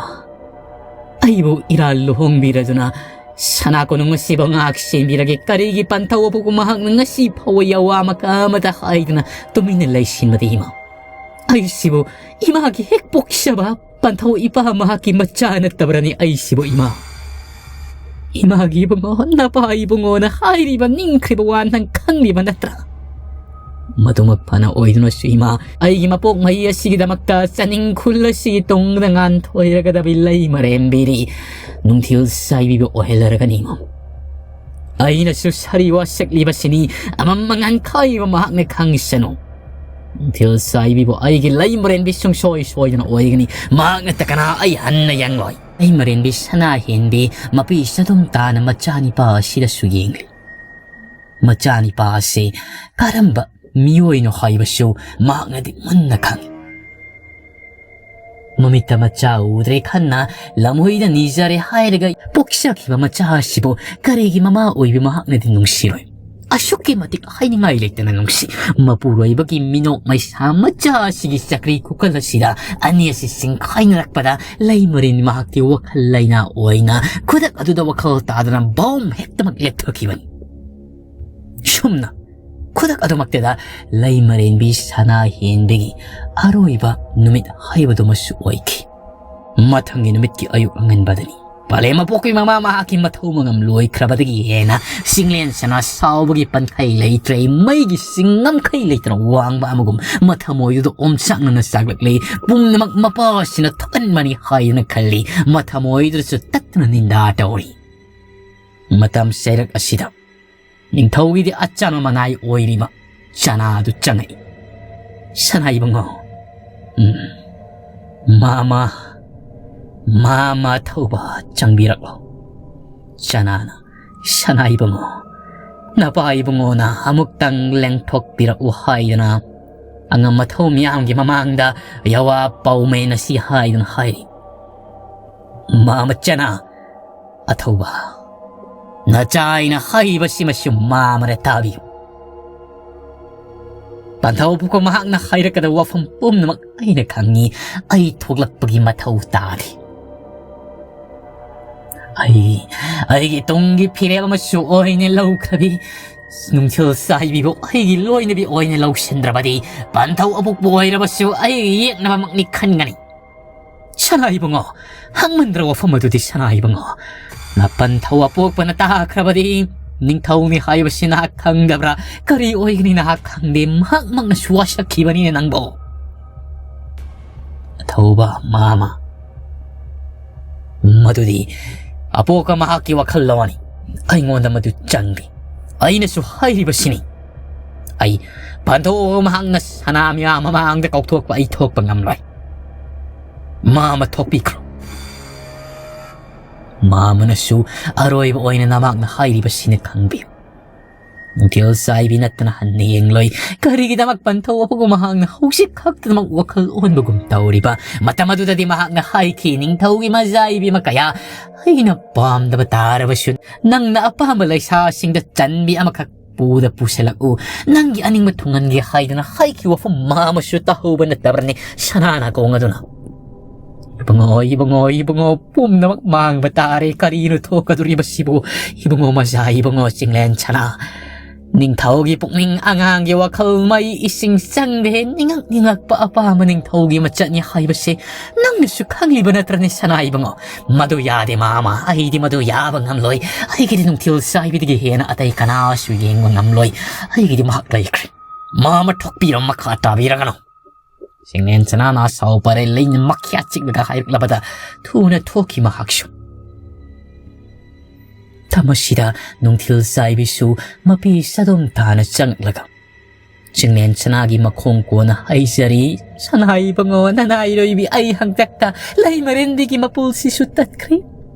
ꯑꯩꯕꯨ ꯏꯔꯥꯜ ꯂꯨꯍꯣꯡꯕꯤꯔꯗꯨꯅ ꯁꯅꯥ ꯀꯣꯅꯨꯡ ꯑꯁꯤꯕꯨ ꯉꯥꯛ ꯁꯦꯟꯕꯤꯔꯒꯦ꯫ ꯀꯔꯤꯒꯤ ꯄꯟꯊꯧ ꯑꯐꯥꯎꯕ ꯃꯍꯥꯛꯅ ꯉꯁꯤ ꯐꯥꯎꯕ ꯌꯥꯋꯥ ꯃꯀꯥ ꯑꯃꯇ ꯍꯥꯏꯗꯅ ꯇꯨꯃꯤꯟꯅ ꯂꯩꯁꯤꯟꯕꯗꯤ ꯏꯃꯥ? ꯑꯩꯁꯤꯕꯨ ꯏꯃꯥꯒꯤ ꯍꯦꯛ ꯄꯣꯛꯆꯕ ꯄꯟꯊꯧ ꯏꯄꯥ ꯃꯍꯥꯛꯀꯤ ꯃꯆꯥ ꯅꯠꯇꯕ꯭ꯔꯅꯤ ꯑꯩꯁꯤꯕꯨ ꯏꯃꯥ? ꯏꯃꯥꯒꯤ ꯏꯕꯨꯡꯉꯣ, ꯅꯄꯥ ꯏꯕꯨꯡꯉꯣꯅ ꯍꯥꯏꯔꯤꯕ ꯅꯤꯡꯈ꯭ꯔꯤꯕ ꯋꯥ ꯅꯪ ꯈꯪꯂꯤꯕ ꯅꯠꯇ꯭ꯔꯥ? ꯃꯗꯨꯃꯛ ꯐꯅ ꯑꯣꯏꯗꯨꯅꯁꯨ ꯏꯃꯥ, ꯑꯩꯒꯤ ꯃꯄꯣꯛ ꯃꯍꯩ ꯑꯁꯤꯒꯤꯗꯃꯛꯇ ꯆꯥꯅꯤꯡ ꯈꯨꯜ ꯑꯁꯤꯒꯤ ꯇꯨꯡꯗ ꯉꯥꯟꯊꯣꯏꯔꯒꯗꯕꯤ ꯂꯩ ꯃꯔꯦꯝꯕꯤꯔꯤ ꯅꯨꯡꯊꯤꯜ ꯆꯥꯏꯕꯤꯕ ꯑꯣꯏꯍꯜꯂꯔꯒꯅꯤ ꯏꯃꯥ꯫ ꯑꯩꯅꯁꯨ ꯁꯥꯔꯤ ꯋꯥꯁꯛꯂꯤꯕꯁꯤꯅꯤ ꯑꯃꯝ ꯑꯉꯥꯟ ꯈꯥꯏꯕ ꯃꯍꯥꯛꯅ ꯈꯪꯁꯅꯨ꯫ ꯅꯨꯡꯊꯤꯜ ꯆꯥꯏꯕꯤꯕꯨ ꯑꯩꯒꯤ ꯂꯩ ꯃꯔꯦꯟꯕꯤ ꯁꯨꯡꯁꯣꯏ ꯁꯣꯏꯗꯅ ꯑꯣꯏꯒꯅꯤ꯫ ꯃꯍꯥꯛ ꯅꯠꯇ ꯀꯅꯥ ꯑꯩ ꯍꯟꯅ ꯌꯦꯡꯂꯣꯏ"꯫ ꯂꯩ ꯃꯔꯦꯟꯕꯤ ꯁꯅꯥ ꯍꯦꯟꯕꯤ ꯃꯄꯤ ꯆꯗꯨꯝ ꯇꯥꯅ ꯃꯆꯥꯅꯤꯄꯥ ꯑꯁꯤꯗꯁꯨ ꯌꯦꯡꯂꯤ꯫ ꯃꯆꯥꯅꯤꯄꯥ ꯑꯁꯤ ꯀꯔꯝꯕ ꯃꯤꯑꯣꯏꯅꯣ ꯍꯥꯏꯕꯁꯨ ꯃꯍꯥꯛꯅꯗꯤ ꯃꯨꯟꯅ ꯈꯪꯏ꯫ ꯃꯃꯤꯠꯇ ꯃꯆꯥ ꯎꯗ꯭ꯔꯦ ꯈꯟꯅ ꯂꯝꯍꯨꯏꯗ ꯅꯤꯖꯔꯦ ꯍꯥꯏꯔꯒ ꯄꯣꯛꯆꯈꯤꯕ ꯃꯆꯥ ꯑꯁꯤꯕꯨ ꯀꯔꯤꯒꯤ ꯃꯃꯥ ꯑꯣꯏꯕꯤ ꯃꯍꯥꯛꯅꯗꯤ ꯅꯨꯡꯁꯤꯔꯣꯏ? ꯑꯁꯨꯛꯀꯤ ꯃꯇꯤꯛ ꯍꯥꯏꯅꯤꯡꯉꯥꯏ ꯂꯩꯇꯅ ꯅꯨꯡꯁꯤ꯫ ꯃꯄꯨꯔꯣꯏꯕꯒꯤ ꯃꯤꯅꯣꯛ ꯃꯩꯁꯥ ꯃꯆꯥ ꯑꯁꯤꯒꯤ ꯆꯀ꯭ꯔꯤ ꯈꯨꯀꯜ ꯑꯁꯤꯗ ꯑꯅꯤ ꯑꯁꯤ ꯆꯤꯡꯈꯥꯏꯅꯔꯛꯄꯗ ꯂꯩꯃꯔꯦꯟ ꯃꯍꯥꯛꯇꯤ ꯋꯥꯈꯜ ꯂꯩꯅꯥ ꯑꯣꯏꯅ ꯈꯨꯗꯛ ꯑꯗꯨꯗ ꯋꯥꯈꯜ ꯇꯥꯗꯅ ꯕꯣꯝ ꯍꯦꯛꯇꯃꯛ ꯂꯦꯞꯊꯈꯤꯕꯅꯤ꯫ ꯁꯨꯝꯅ ꯈꯨꯗꯛ ꯑꯗꯨꯃꯛꯇꯗ ꯂꯩꯃꯔꯦꯟꯕꯤ ꯁꯅꯥ ꯍꯦꯟꯕꯒꯤ ꯑꯔꯣꯏꯕ ꯅꯨꯃꯤꯠ ꯍꯥꯏꯕꯗꯨꯃꯁꯨ ꯑꯣꯏꯈꯤ꯫ ꯃꯊꯪꯒꯤ ꯅꯨꯃꯤꯠꯀꯤ ꯑꯌꯨꯛ ꯑꯉꯟꯕꯗꯅꯤ꯫ ꯄꯂꯦꯝ ꯃꯄꯣꯛꯀꯤ ꯃꯃꯥ ꯃꯍꯥꯛꯀꯤ ꯃꯊꯧ ꯃꯉꯝ ꯂꯣꯏꯈ꯭ꯔꯕꯗꯒꯤ ꯍꯦꯟꯅ ꯆꯤꯡꯂꯦꯟ ꯁꯅꯥ ꯁꯥꯎꯕꯒꯤ ꯄꯟꯈꯩ ꯂꯩꯇ꯭ꯔꯦ꯫ ꯃꯩꯒꯤ ꯁꯤꯡ ꯉꯝꯈꯩ ꯂꯩꯇꯅ ꯋꯥꯡꯕ ꯑꯃꯒꯨꯝ ꯃꯊꯃꯣꯏꯗꯨꯗ ꯑꯣꯝꯆꯥꯛꯅꯅ ꯆꯥꯛꯂꯛꯂꯤ꯫ ꯄꯨꯝꯅꯃꯛ ꯃꯄꯥꯁꯤꯅ ꯊꯣꯛꯍꯟꯕꯅꯤ ꯍꯥꯏꯗꯨꯅ ꯈꯜꯂꯤ꯫ ꯃꯊꯃꯣꯏꯗꯨꯗꯁꯨ ꯇꯠꯇꯅ ꯅꯤꯟꯗꯥ ꯇꯧꯔꯤ꯫ ꯃꯇꯝ ꯆꯩꯔꯛ ꯑꯁꯤꯗ ꯅꯤꯡꯊꯧꯒꯤꯗꯤ ꯑꯆꯥꯟꯕ ꯃꯅꯥꯏ ꯑꯣꯏꯔꯤꯕ ꯆꯅꯥꯗꯨ ꯆꯪꯉꯛꯏ꯫ "ꯁꯅꯥ ꯏꯕꯨꯡꯉꯣ, ꯎꯝ, ꯃꯥꯃ, ꯃꯥꯃ ꯊꯧꯕ ꯆꯪꯕꯤꯔꯛꯂꯣ꯫" ꯆꯅꯥꯅ, "ꯁꯅꯥ ꯏꯕꯨꯡꯉꯣ, ꯅꯄꯥ ꯏꯕꯨꯡꯉꯣꯅ ꯑꯃꯨꯛꯇꯪ ꯂꯦꯡꯊꯣꯛꯄꯤꯔꯛꯎ ꯍꯥꯏꯗꯅ ꯑꯉꯝ ꯑꯊꯧ ꯃꯤꯌꯥꯝꯒꯤ ꯃꯃꯥꯡꯗ ꯌꯥꯋꯥ ꯄꯥꯎꯃꯦꯟ ꯑꯁꯤ ꯍꯥꯏꯗꯨꯅ ꯍꯥꯏꯔꯤ꯫" ꯃꯥꯃ ꯆꯅꯥ, ꯑꯊꯧꯕ, ꯅꯆꯥ ꯑꯩꯅ ꯍꯥꯏꯔꯤꯕꯁꯤꯃꯁꯨ ꯃꯥꯃꯅ ꯇꯥꯕꯤꯌꯨ꯫ ꯄꯟꯊꯧ ꯄꯨꯀꯣ ꯃꯍꯥꯛꯅ ꯍꯥꯏꯔꯛꯀꯗꯕ ꯋꯥꯐꯝ ꯄꯨꯝꯅꯃꯛ ꯑꯩꯅ ꯈꯪꯉꯤ꯫ ꯑꯩ ꯊꯣꯛꯂꯛꯄꯒꯤ ꯃꯊꯧ ꯇꯥꯔꯤ꯫ ꯑꯩ, ꯑꯩꯒꯤ ꯇꯨꯡꯒꯤ ꯐꯤꯔꯦꯞ ꯑꯃꯁꯨ ꯑꯣꯏꯅ ꯂꯧꯈ꯭ꯔꯕꯤ ꯅꯨꯡꯊꯤꯜ ꯆꯥꯏꯕꯤꯕꯨ ꯑꯩꯒꯤ ꯂꯣꯏꯅꯕꯤ ꯑꯣꯏꯅ ꯂꯧꯁꯤꯟꯗ꯭ꯔꯕꯗꯤ, ꯄꯟꯊꯧ ꯑꯄꯣꯛꯄ ꯑꯣꯏꯔꯕꯁꯨ ꯑꯩꯒꯤ ꯌꯦꯛꯅꯕꯃꯛꯅꯤ ꯈꯟꯒꯅꯤ꯫ ꯁꯅꯥ ꯏꯕꯨꯡꯉꯣ, ꯍꯪꯃꯟꯗ꯭ꯔ ꯋꯥꯐꯝ ꯑꯗꯨꯗꯤ ꯁꯅꯥ ꯏꯕꯨꯡꯉꯣ꯫ ꯅꯄꯟꯊꯧ ꯑꯄꯣꯛꯄꯅ ꯇꯥꯈ꯭ꯔꯕꯗꯤ ꯅꯤꯡꯊꯧꯅꯤ ꯍꯥꯏꯕꯁꯤ ꯅꯍꯥꯛ ꯈꯪꯗꯕ꯭ꯔꯥ? ꯀꯔꯤ ꯑꯣꯏꯒꯅꯤ ꯅꯍꯥꯛ ꯈꯪꯗꯦ, ꯃꯍꯥꯛꯃꯛꯅꯁꯨ ꯋꯥꯁꯛꯈꯤꯕꯅꯤꯅꯦ ꯅꯪꯕꯣ꯫ ꯑꯊꯧꯕ ꯃꯥꯃ, ꯃꯗꯨꯗꯤ ꯑꯄꯣꯛꯄ ꯃꯍꯥꯛꯀꯤ ꯋꯥꯈꯜꯂꯣꯟꯅꯤ꯫ ꯑꯩꯉꯣꯟꯗ ꯃꯗꯨ ꯆꯪꯗꯦ꯫ ꯑꯩꯅꯁꯨ ꯍꯥꯏꯔꯤꯕꯁꯤꯅꯤ꯫ ꯑꯩ ꯄꯟꯊꯧ ꯃꯍꯥꯛꯅ ꯁꯅꯥ ꯃꯤꯌꯥꯝ ꯃꯃꯥꯡꯗ ꯀꯥꯎꯊꯣꯛꯄ ꯑꯩ ꯊꯣꯛꯄ ꯉꯝꯂꯣꯏ꯫ ꯃꯥꯃ ꯊꯣꯛꯄꯤꯈ꯭ꯔꯣ꯫ ꯃꯥꯃꯅꯁꯨ ꯑꯔꯣꯏꯕ ꯑꯣꯏꯅ ꯅꯃꯥꯛꯅ ꯍꯥꯏꯔꯤꯕꯁꯤꯅ ꯈꯪꯕꯤꯌꯨ꯫ ꯅꯨꯡꯊꯤꯜ ꯆꯥꯏꯕꯤ ꯅꯠꯇꯅ ꯍꯟꯅ ꯌꯦꯡꯂꯣꯏ꯫ ꯀꯔꯤꯒꯤꯗꯃꯛ ꯄꯟꯊꯧ ꯑꯄꯣꯛꯄ ꯃꯍꯥꯛꯅ ꯍꯧꯖꯤꯛ ꯈꯛꯇꯃꯛ ꯋꯥꯈꯜ ꯑꯣꯟꯕꯒꯨꯝ ꯇꯧꯔꯤꯕ? ꯃꯇꯝ ꯑꯗꯨꯗꯗꯤ ꯃꯍꯥꯛꯅ ꯍꯥꯏꯈꯤ, "ꯅꯤꯡꯊꯧꯒꯤ ꯃꯆꯥ ꯏꯕꯦꯝꯃ ꯀꯌꯥ, ꯑꯩꯅ ꯄꯥꯝꯗꯕ ꯇꯥꯔꯕꯁꯨ ꯅꯪꯅ ꯑꯄꯥꯝꯕ ꯂꯩꯁꯥꯁꯤꯡꯗ ꯆꯟꯕꯤ ꯑꯃꯈꯛ ꯄꯨꯗ ꯄꯨꯁꯤꯜꯂꯛꯎ, ꯅꯪꯒꯤ ꯑꯅꯤꯡꯕ ꯊꯨꯡꯍꯟꯒꯦ" ꯍꯥꯏꯗꯨꯅ ꯍꯥꯏꯈꯤꯕ ꯋꯥꯐꯝ ꯃꯥꯃꯁꯨ ꯇꯥꯍꯧꯕ ꯅꯠꯇꯕ꯭ꯔꯅꯤ ꯁꯅꯥ ꯅꯥꯀꯣꯡ ꯑꯗꯨꯅ? "ꯏꯕꯨꯡꯉꯣ, ꯏꯕꯨꯡꯉꯣ, ꯏꯕꯨꯡꯉꯣ, ꯄꯨꯝꯅꯃꯛ ꯃꯥꯡꯕ ꯇꯥꯔꯦ꯫ ꯀꯔꯤꯅꯣ ꯊꯣꯛꯀꯗꯧꯔꯤꯕꯁꯤꯕꯨ? ꯏꯕꯨꯡꯉꯣ ꯃꯆꯥ, ꯏꯕꯨꯡꯉꯣ ꯆꯤꯡꯂꯦꯟ ꯁꯅꯥ, ꯅꯤꯡꯊꯧꯒꯤ ꯄꯨꯛꯅꯤꯡ ꯑꯉꯥꯡꯒꯤ ꯋꯥꯈꯜ ꯃꯩ ꯏꯁꯤꯡ ꯆꯪꯗꯦ꯫ ꯅꯤꯡꯉꯛ ꯅꯤꯡꯉꯛꯄ ꯑꯄꯥꯝꯕ ꯅꯤꯡꯊꯧꯒꯤ ꯃꯆꯠꯅꯤ ꯍꯥꯏꯕꯁꯦ ꯅꯪꯅꯁꯨ ꯈꯪꯂꯤꯕ ꯅꯠꯇ꯭ꯔꯅꯦ ꯁꯅꯥ ꯏꯕꯨꯡꯉꯣ? ꯃꯗꯨ ꯌꯥꯗꯦ ꯃꯥꯃ, ꯑꯩꯗꯤ ꯃꯗꯨ ꯌꯥꯕ ꯉꯝꯂꯣꯏ꯫ ꯑꯩꯒꯤꯗꯤ ꯅꯨꯡꯊꯤꯜ ꯆꯥꯏꯕꯤꯗꯒꯤ ꯍꯦꯟꯅ ꯑꯇꯩ ꯀꯅꯥꯁꯨ ꯌꯦꯡꯕ ꯉꯝꯂꯣꯏ꯫ ꯑꯩꯒꯤꯗꯤ ꯃꯍꯥꯛ ꯂꯩꯈ꯭ꯔꯦ꯫ ꯃꯥꯃ ꯊꯣꯛꯄꯤꯔꯣ, ꯃꯈꯥ ꯇꯥꯕꯤꯔꯒꯅꯨ꯫ ꯆꯤꯡꯂꯦꯟ ꯆꯅꯥꯅ ꯁꯥꯎ ꯄꯔꯦ ꯂꯩꯅ ꯃꯈ꯭ꯌꯥ ꯆꯤꯛꯂꯒ ꯍꯥꯏꯔꯛꯂꯕꯗ ꯊꯨꯅ ꯊꯣꯛꯈꯤ ꯃꯍꯥꯛꯁꯨ꯫ ꯊꯃꯁꯤꯗ ꯅꯨꯡꯊꯤꯜ ꯆꯥꯏꯕꯤꯁꯨ ꯃꯄꯤ ꯆꯗꯣꯝ ꯇꯥꯅ ꯆꯪꯂꯛꯂꯒ ꯆꯤꯡꯂꯦꯟ ꯁꯅꯥꯒꯤ ꯃꯈꯣꯡ ꯀꯣꯟꯅ ꯍꯩꯖꯔꯤ꯫ ꯁꯅꯥ ꯏꯕꯨꯡꯉꯣ, ꯅꯅꯥꯏꯔꯣꯏꯕꯤ ꯑꯩ ꯍꯪꯇꯛꯇ ꯂꯩ ꯃꯔꯦꯟꯕꯤꯒꯤ ꯃꯄꯨꯜꯁꯤꯁꯨ ꯇꯠꯈ꯭ꯔꯦ꯫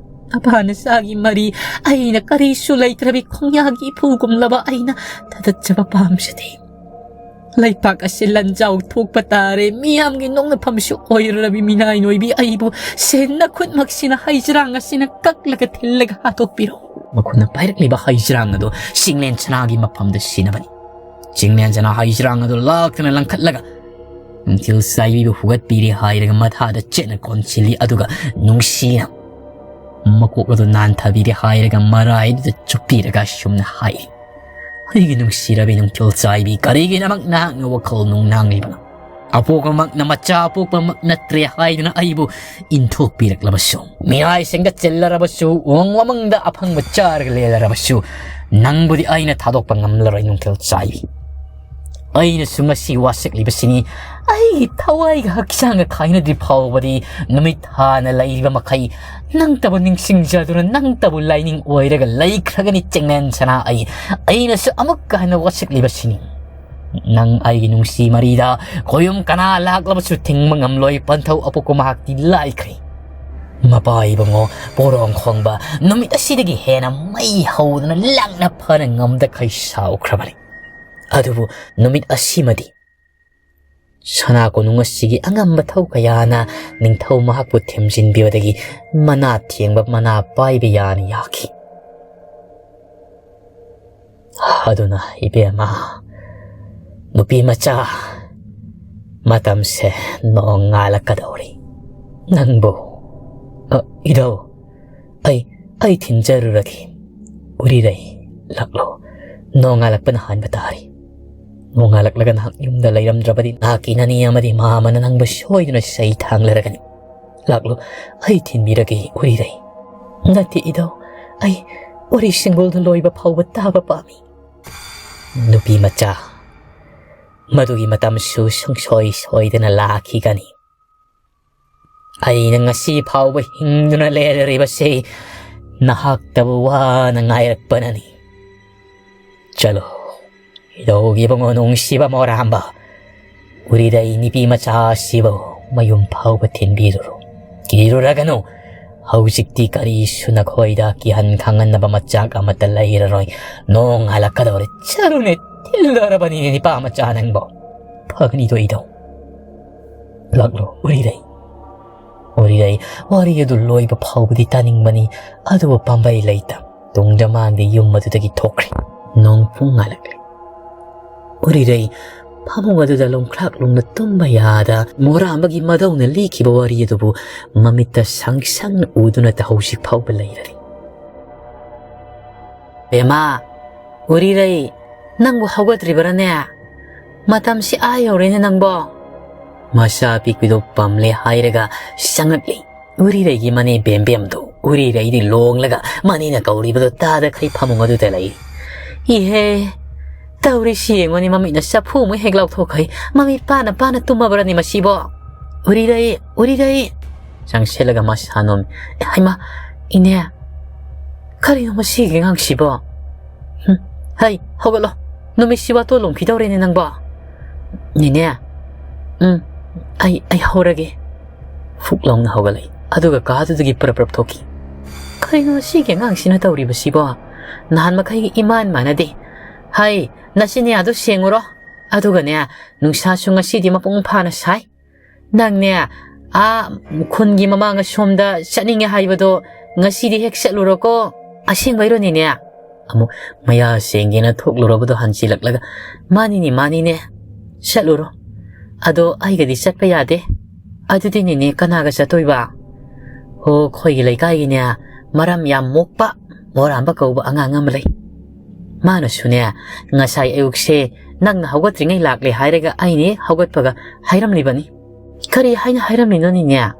ꯑꯄꯥ ꯅꯆꯥꯒꯤ ꯃꯔꯤ ꯑꯩꯅ ꯀꯔꯤꯁꯨ ꯂꯩꯇ꯭ꯔꯕꯤ ꯈꯣꯡꯌꯥꯒꯤ ꯏꯐꯨꯒꯨꯝꯂꯕ ꯑꯩꯅ ꯊꯥꯗꯠꯆꯕ ꯄꯥꯝꯖꯗꯦ꯫ ꯂꯩꯄꯥꯛ ꯑꯁꯤ ꯂꯟꯖꯥꯎ ꯊꯣꯛꯄ ꯇꯥꯔꯦ꯫ ꯃꯤꯌꯥꯝꯒꯤ ꯅꯣꯛꯅꯐꯝꯁꯨ ꯑꯣꯏꯔꯔꯕꯤ ꯃꯤꯅꯥꯏ ꯅꯣꯏꯕꯤ ꯑꯩꯕꯨ ꯁꯦꯟ ꯅꯈꯨꯠꯃꯛꯁꯤꯅ ꯍꯩꯖ꯭ꯔꯥꯡ ꯑꯁꯤꯅ ꯀꯛꯂꯒ ꯊꯤꯜꯂꯒ ꯍꯥꯠꯇꯣꯛꯄꯤꯔꯣ꯫ ꯃꯈꯨꯠꯅ ꯄꯥꯏꯔꯛꯂꯤꯕ ꯍꯩꯖ꯭ꯔꯥꯡ ꯑꯗꯨ ꯆꯤꯡꯂꯦꯟ ꯁꯅꯥꯒꯤ ꯃꯐꯝꯗ ꯁꯤꯟꯅꯕꯅꯤ꯫ ꯆꯤꯡꯂꯦꯟ ꯁꯅꯥ ꯍꯩꯖ꯭ꯔꯥꯡ ꯑꯗꯨ ꯂꯥꯛꯇꯨꯅ ꯂꯪꯈꯠꯂꯒ ꯅꯨꯡꯊꯤꯜ ꯆꯥꯏꯕꯤꯕꯨ ꯍꯨꯒꯠꯄꯤꯔꯦ ꯍꯥꯏꯔꯒ ꯃꯊꯥꯗ ꯆꯦꯠꯅ ꯀꯣꯟꯁꯤꯜꯂꯤ, ꯑꯗꯨꯒ ꯅꯨꯡꯁꯤꯅ ꯃꯀꯣꯛ ꯑꯗꯨ ꯅꯥꯟꯊꯕꯤꯔꯦ ꯍꯥꯏꯔꯒ ꯃꯔꯥꯏꯗꯨꯗ ꯆꯨꯞꯄꯤꯔꯒ ꯑꯁꯨꯝꯅ ꯍꯥꯏꯔꯤ, "ꯑꯩꯒꯤ ꯅꯨꯡꯁꯤꯔꯕꯤ ꯅꯨꯡꯊꯤꯜ ꯆꯥꯏꯕꯤ, ꯀꯔꯤꯒꯤꯗꯃꯛ ꯅꯍꯥꯛꯅ ꯋꯥꯈꯜ ꯅꯨꯡꯅꯥꯡꯂꯤꯕꯅꯣ? ꯑꯄꯣꯛꯄꯃꯛꯅ ꯃꯆꯥ ꯄꯣꯛꯄꯃꯛ ꯅꯠꯇ꯭ꯔꯦ ꯍꯥꯏꯗꯨꯅ ꯑꯩꯕꯨ ꯏꯟꯊꯣꯛꯄꯤꯔꯛꯂꯕꯁꯨ, ꯃꯤꯔꯥꯏꯁꯤꯡꯗ ꯆꯤꯜꯂꯔꯕꯁꯨ, ꯎꯃꯪ ꯋꯥꯃꯪꯗ ꯑꯐꯪꯕ ꯆꯥꯔꯒ ꯂꯦꯜꯂꯔꯕꯁꯨ, ꯅꯪꯕꯨꯗꯤ ꯑꯩꯅ ꯊꯥꯗꯣꯛꯄ ꯉꯝꯂꯔꯣꯏ ꯅꯨꯡꯊꯤꯜ ꯆꯥꯏꯕꯤ꯫ ꯑꯩꯅꯁꯨ ꯉꯁꯤ ꯋꯥꯁꯛꯂꯤꯕꯁꯤꯅꯤ꯫ ꯑꯩꯒꯤ ꯊꯋꯥꯏꯒ ꯍꯛꯆꯥꯡꯒ ꯈꯥꯏꯅꯗ꯭ꯔꯤ ꯐꯥꯎꯕꯗꯤ ꯅꯨꯃꯤꯠ ꯊꯥꯅ ꯂꯩꯔꯤꯕ ꯃꯈꯩ ꯅꯪꯇꯕꯨ ꯅꯤꯡꯁꯤꯡꯖꯗꯨꯅ ꯅꯪꯇꯕꯨ ꯂꯥꯏꯅꯤꯡ ꯑꯣꯏꯔꯒ ꯂꯩꯈ꯭ꯔꯒꯅꯤ ꯆꯤꯡꯂꯦꯟ ꯁꯅꯥ ꯑꯩ꯫ ꯑꯩꯅꯁꯨ ꯑꯃꯨꯛꯀ ꯍꯟꯅ ꯋꯥꯁꯛꯂꯤꯕꯁꯤꯅꯤ꯫ ꯅꯪ ꯑꯩꯒꯤ ꯅꯨꯡꯁꯤ ꯃꯔꯤꯗ ꯈꯣꯌꯨꯝ ꯀꯅꯥ ꯂꯥꯛꯂꯕꯁꯨ ꯊꯤꯡꯕ ꯉꯝꯂꯣꯏ꯫ ꯄꯟꯊꯧ ꯑꯄꯣꯛꯄ ꯃꯍꯥꯛꯇꯤ ꯂꯥꯏꯈ꯭ꯔꯦ꯫ ꯃꯄꯥ ꯏꯕꯨꯡꯉꯣ, ꯄꯣꯔꯣꯝ ꯈꯣꯡꯕ ꯅꯨꯃꯤꯠ ꯑꯁꯤꯗꯒꯤ ꯍꯦꯟꯅ ꯃꯩ ꯍꯧꯗꯅ ꯂꯥꯛꯅ ꯐꯅ ꯉꯝꯗꯈꯩ ꯁꯥꯎꯈ꯭ꯔꯕꯅꯤ꯫ ꯑꯗꯨꯕꯨ ꯅꯨꯃꯤꯠ ꯑꯁꯤꯃꯗꯤ ꯁꯅꯥ ꯀꯣꯅꯨꯡ ꯑꯁꯤꯒꯤ ꯑꯉꯝꯕ ꯊꯧ ꯀꯌꯥꯅ ꯅꯤꯡꯊꯧ ꯃꯍꯥꯛꯄꯨ ꯊꯦꯝꯖꯤꯟꯕꯤꯕꯗꯒꯤ ꯃꯅꯥ ꯊꯦꯡꯕ ꯃꯅꯥ ꯄꯥꯏꯕ ꯌꯥꯅ ꯌꯥꯈꯤ꯫ ꯑꯗꯨꯅ ꯏꯕꯦꯝꯃ, ꯅꯨꯄꯤ ꯃꯆꯥ, ꯃꯇꯝꯁꯦ ꯅꯣꯡꯉꯥꯜꯂꯛꯀꯗꯧꯔꯤ꯫ ꯅꯪꯕꯨ, ꯑ, ꯏꯙꯧ, ꯑꯩ, ꯑꯩ ꯊꯤꯟꯖꯔꯨꯔꯒꯦ꯫ ꯎꯔꯤꯔꯩ, ꯂꯥꯛꯂꯣ꯫ ꯅꯣꯡꯉꯥꯜꯂꯛꯄꯅ ꯍꯥꯟꯕ ꯇꯥꯔꯦ꯫ ꯅꯣꯡꯉꯥꯜꯂꯛꯂꯒ ꯅꯍꯥꯛ ꯌꯨꯝꯗ ꯂꯩꯔꯝꯗ꯭ꯔꯕꯗꯤ ꯅꯍꯥꯛꯀꯤ ꯅꯅꯦ ꯑꯃꯗꯤ ꯃꯥꯃꯅ ꯅꯪꯕꯨ ꯁꯣꯏꯗꯅ ꯆꯩ ꯊꯥꯡꯂꯔꯒꯅꯤ꯫ ꯂꯥꯛꯂꯣ, ꯑꯩ ꯊꯤꯟꯕꯤꯔꯒꯦ ꯎꯔꯤꯔꯩ꯫ ꯅꯠꯇꯦ ꯏꯙꯧ, ꯑꯩ ꯎꯔꯤ ꯁꯤꯡꯒꯣꯜꯗꯨ ꯂꯣꯏꯕ ꯐꯥꯎꯕ ꯇꯥꯕ ꯄꯥꯝꯃꯤ꯫ ꯅꯨꯄꯤ ꯃꯆꯥ, ꯃꯗꯨꯒꯤ ꯃꯇꯝꯁꯨ ꯁꯨꯡꯁꯣꯏ ꯁꯣꯏꯗꯅ ꯂꯥꯛꯈꯤꯒꯅꯤ꯫ ꯑꯩꯅ ꯉꯁꯤ ꯐꯥꯎꯕ ꯍꯤꯡꯗꯨꯅ ꯂꯩꯔꯤꯕꯁꯤ ꯅꯍꯥꯛꯇꯕꯨ ꯋꯥꯅ ꯉꯥꯏꯔꯛꯄꯅꯅꯤ꯫ ꯆꯠꯂꯣ, ꯏꯙꯧꯒꯤ ꯏꯕꯨꯡꯉꯣ ꯅꯨꯡꯁꯤꯕ ꯃꯣꯔꯥꯝꯕ, ꯎꯔꯤꯔꯩ ꯅꯨꯄꯤ ꯃꯆꯥ ꯑꯁꯤꯕꯨ ꯃꯌꯨꯝ ꯐꯥꯎꯕ ꯊꯤꯟꯕꯤꯔꯨꯔꯣ꯫ ꯀꯤꯔꯨꯔꯒꯅꯨ, ꯍꯧꯖꯤꯛꯇꯤ ꯀꯔꯤꯁꯨ ꯅꯈꯣꯏꯗ ꯀꯤꯍꯟ ꯈꯪꯍꯟꯅꯕ ꯃꯆꯥꯛ ꯑꯃꯠꯇ ꯂꯩꯔꯔꯣꯏ꯫ ꯅꯣꯡꯉꯥꯜꯂꯛꯀꯗꯧꯔꯦ꯫ ꯆꯠꯂꯨꯅꯦ, ꯊꯤꯜꯂꯔꯕꯅꯤꯅꯦ ꯅꯤꯄꯥ ꯃꯆꯥ ꯅꯪꯕꯣ꯫ ꯐꯒꯅꯤꯗꯣ ꯏꯙꯧ꯫ ꯂꯥꯛꯂꯣ ꯎꯔꯤꯔꯩ꯫ ꯎꯔꯤꯔꯩ ꯋꯥꯔꯤ ꯑꯗꯨ ꯂꯣꯏꯕ ꯐꯥꯎꯕꯗꯤ ꯇꯥꯅꯤꯡꯕꯅꯤ, ꯑꯗꯨꯕꯨ ꯄꯥꯝꯕꯩ ꯂꯩꯇ ꯇꯨꯡꯗ ꯃꯥꯡꯗꯤ ꯌꯨꯝ ꯑꯗꯨꯗꯒꯤ ꯊꯣꯛꯈ꯭ꯔꯦ꯫ ꯅꯣꯡ ꯄꯨꯡ ꯉꯥꯜꯂꯛꯂꯦ꯫ ꯎꯔꯤꯔꯩ ꯐꯃꯨꯡ ꯑꯗꯨꯗ ꯂꯣꯡꯈ꯭ꯔꯥꯛ ꯂꯣꯡꯅ ꯇꯨꯝꯕ ꯌꯥꯗ ꯃꯣꯔꯥꯝꯕꯒꯤ ꯃꯙꯧꯅ ꯂꯤꯈꯤꯕ ꯋꯥꯔꯤ ꯑꯗꯨꯕꯨ ꯃꯃꯤꯠꯇ ꯁꯪ ꯁꯪꯅ ꯎꯗꯨꯅ ꯍꯧꯖꯤꯛ ꯐꯥꯎꯕ ꯂꯩꯔꯔꯤ꯫ ꯕꯦꯃꯥ, ꯎꯔꯤꯔꯩ, ꯅꯪꯕꯨ ꯍꯧꯒꯠꯇ꯭ꯔꯤꯕꯔꯥꯅꯦ? ꯃꯇꯝꯁꯤ ꯑꯥ ꯌꯧꯔꯦꯅꯦ ꯅꯪꯕꯣ꯫ ꯃꯆꯥ ꯄꯤꯛꯄꯤꯗꯣ ꯄꯝꯂꯦ ꯍꯥꯏꯔꯒ ꯆꯪꯉꯛꯂꯤ꯫ ꯎꯔꯤꯔꯩꯒꯤ ꯃꯅꯦ ꯕꯦꯝꯕꯦꯝꯗꯣ ꯎꯔꯤꯔꯩꯗꯤ ꯂꯣꯡꯂꯒ ꯃꯅꯦꯅ ꯀꯧꯔꯤꯕꯗꯣ ꯇꯥꯗꯈꯩ ꯐꯃꯨꯡ ꯑꯗꯨꯗ ꯂꯩ꯫ ꯏꯍꯦ, ꯇꯧꯔꯤꯁꯤ ꯌꯦꯡꯉꯨꯅꯦ, ꯃꯃꯤꯠꯅ ꯆꯐꯨ ꯑꯃꯨꯛ ꯍꯦꯛ ꯂꯥꯎꯊꯣꯛꯈꯩ꯫ ꯃꯃꯤꯠ ꯄꯥꯅ ꯄꯥꯅ ꯇꯨꯝꯃꯕ꯭ꯔꯅꯦ ꯃꯁꯤꯕꯣ? ꯎꯔꯤꯔꯩ, ꯎꯔꯤꯔꯩ꯫ ꯆꯪꯁꯤꯜꯂꯒ ꯃꯁꯥ ꯅꯣꯝꯃꯤ꯫ ꯍꯩꯃꯥ, ꯏꯅꯦ, ꯀꯔꯤꯅꯣ ꯃꯁꯤꯒꯤ ꯑꯉꯥꯡꯁꯤꯕꯣ? ꯍꯨꯝ, ꯍꯩ, ꯍꯧꯒꯠꯂꯣ꯫ ꯅꯨꯃꯤꯠꯁꯤ ꯋꯥꯇꯣꯜ ꯂꯣꯝꯈꯤꯗꯧꯔꯦꯅꯦ ꯅꯪꯕꯣ꯫ ꯅꯦꯅꯦ, ꯎꯝ, ꯑꯩ, ꯑꯩ ꯍꯧꯔꯒꯦ꯫ ꯐꯨꯛ ꯂꯥꯎꯅ ꯍꯧꯒꯠꯂꯛꯏ꯫ ꯑꯗꯨꯒ ꯀꯥꯗꯨꯗꯒꯤ ꯄ꯭ꯔꯞ ꯄ꯭ꯔꯞ ꯊꯣꯛꯈꯤ꯫ ꯀꯩꯅꯣ ꯁꯤꯒꯤ ꯑꯉꯥꯡꯁꯤꯅ ꯇꯧꯔꯤꯕꯁꯤꯕꯣ? ꯅꯍꯥꯟ ꯃꯈꯩꯒ ꯏꯃꯥꯟ ꯃꯥꯟꯅꯗꯦ꯫ ꯍꯩ, ꯅꯆꯤꯟꯌꯥꯗꯣ ꯁꯦꯡꯉꯨꯔꯣ꯫ ꯑꯗꯨꯒꯅꯦ, ꯅꯨꯡꯁꯥꯁꯨ ꯉꯁꯤꯗꯤ ꯃꯄꯨꯡ ꯐꯥꯅ ꯁꯥꯏ꯫ ꯅꯪꯅꯦ, ꯑꯥ ꯈꯨꯟꯒꯤ ꯃꯃꯥꯡ ꯑꯁꯣꯝꯗ ꯆꯠꯅꯤꯡꯉꯦ ꯍꯥꯏꯕꯗꯣ ꯉꯁꯤꯗꯤ ꯍꯦꯛ ꯆꯠꯂꯨꯔꯣꯀꯣ꯫ ꯑꯁꯦꯡꯕꯩꯔꯣ ꯅꯦꯅꯦ? ꯑꯃꯨꯛ ꯃꯌꯥ ꯁꯦꯡꯒꯦꯅ ꯊꯣꯛꯂꯨꯔꯕꯗꯣ ꯍꯟꯖꯤꯜꯂꯛꯂꯒ, "ꯃꯥꯅꯤꯅꯦ, ꯃꯥꯅꯤꯅꯦ, ꯆꯠꯂꯨꯔꯣ꯫ ꯑꯗꯣ ꯑꯩꯒꯗꯤ ꯆꯠꯄ ꯌꯥꯗꯦ꯫" "ꯑꯗꯨꯗꯤ ꯅꯦꯅꯦ ꯀꯅꯥꯒ ꯆꯠꯇꯣꯏꯕ?" "ꯍꯣ, ꯑꯩꯈꯣꯏꯒꯤ ꯂꯩꯀꯥꯏꯒꯤꯅꯦ, ꯃꯔꯝ ꯌꯥꯝ ꯃꯣꯛꯄ ꯃꯣꯔꯥꯝꯕ ꯀꯧꯕ ꯑꯉꯥꯡ ꯑꯃ ꯂꯩ꯫ ꯃꯥꯅꯁꯨꯅꯦ, ꯉꯁꯥꯏ ꯑꯌꯨꯛꯁꯦ ꯅꯪꯅ ꯍꯧꯒꯠꯇ꯭ꯔꯤꯉꯩ ꯂꯥꯛꯂꯦ ꯍꯥꯏꯔꯒ ꯑꯩꯅ ꯍꯦꯛ ꯍꯧꯒꯠꯄꯒ ꯍꯥꯏꯔꯝꯂꯤꯕꯅꯤ꯫ ꯀꯔꯤ ꯍꯥꯏꯅ ꯍꯥꯏꯔꯝꯂꯤꯅꯣꯅꯤꯅꯦ?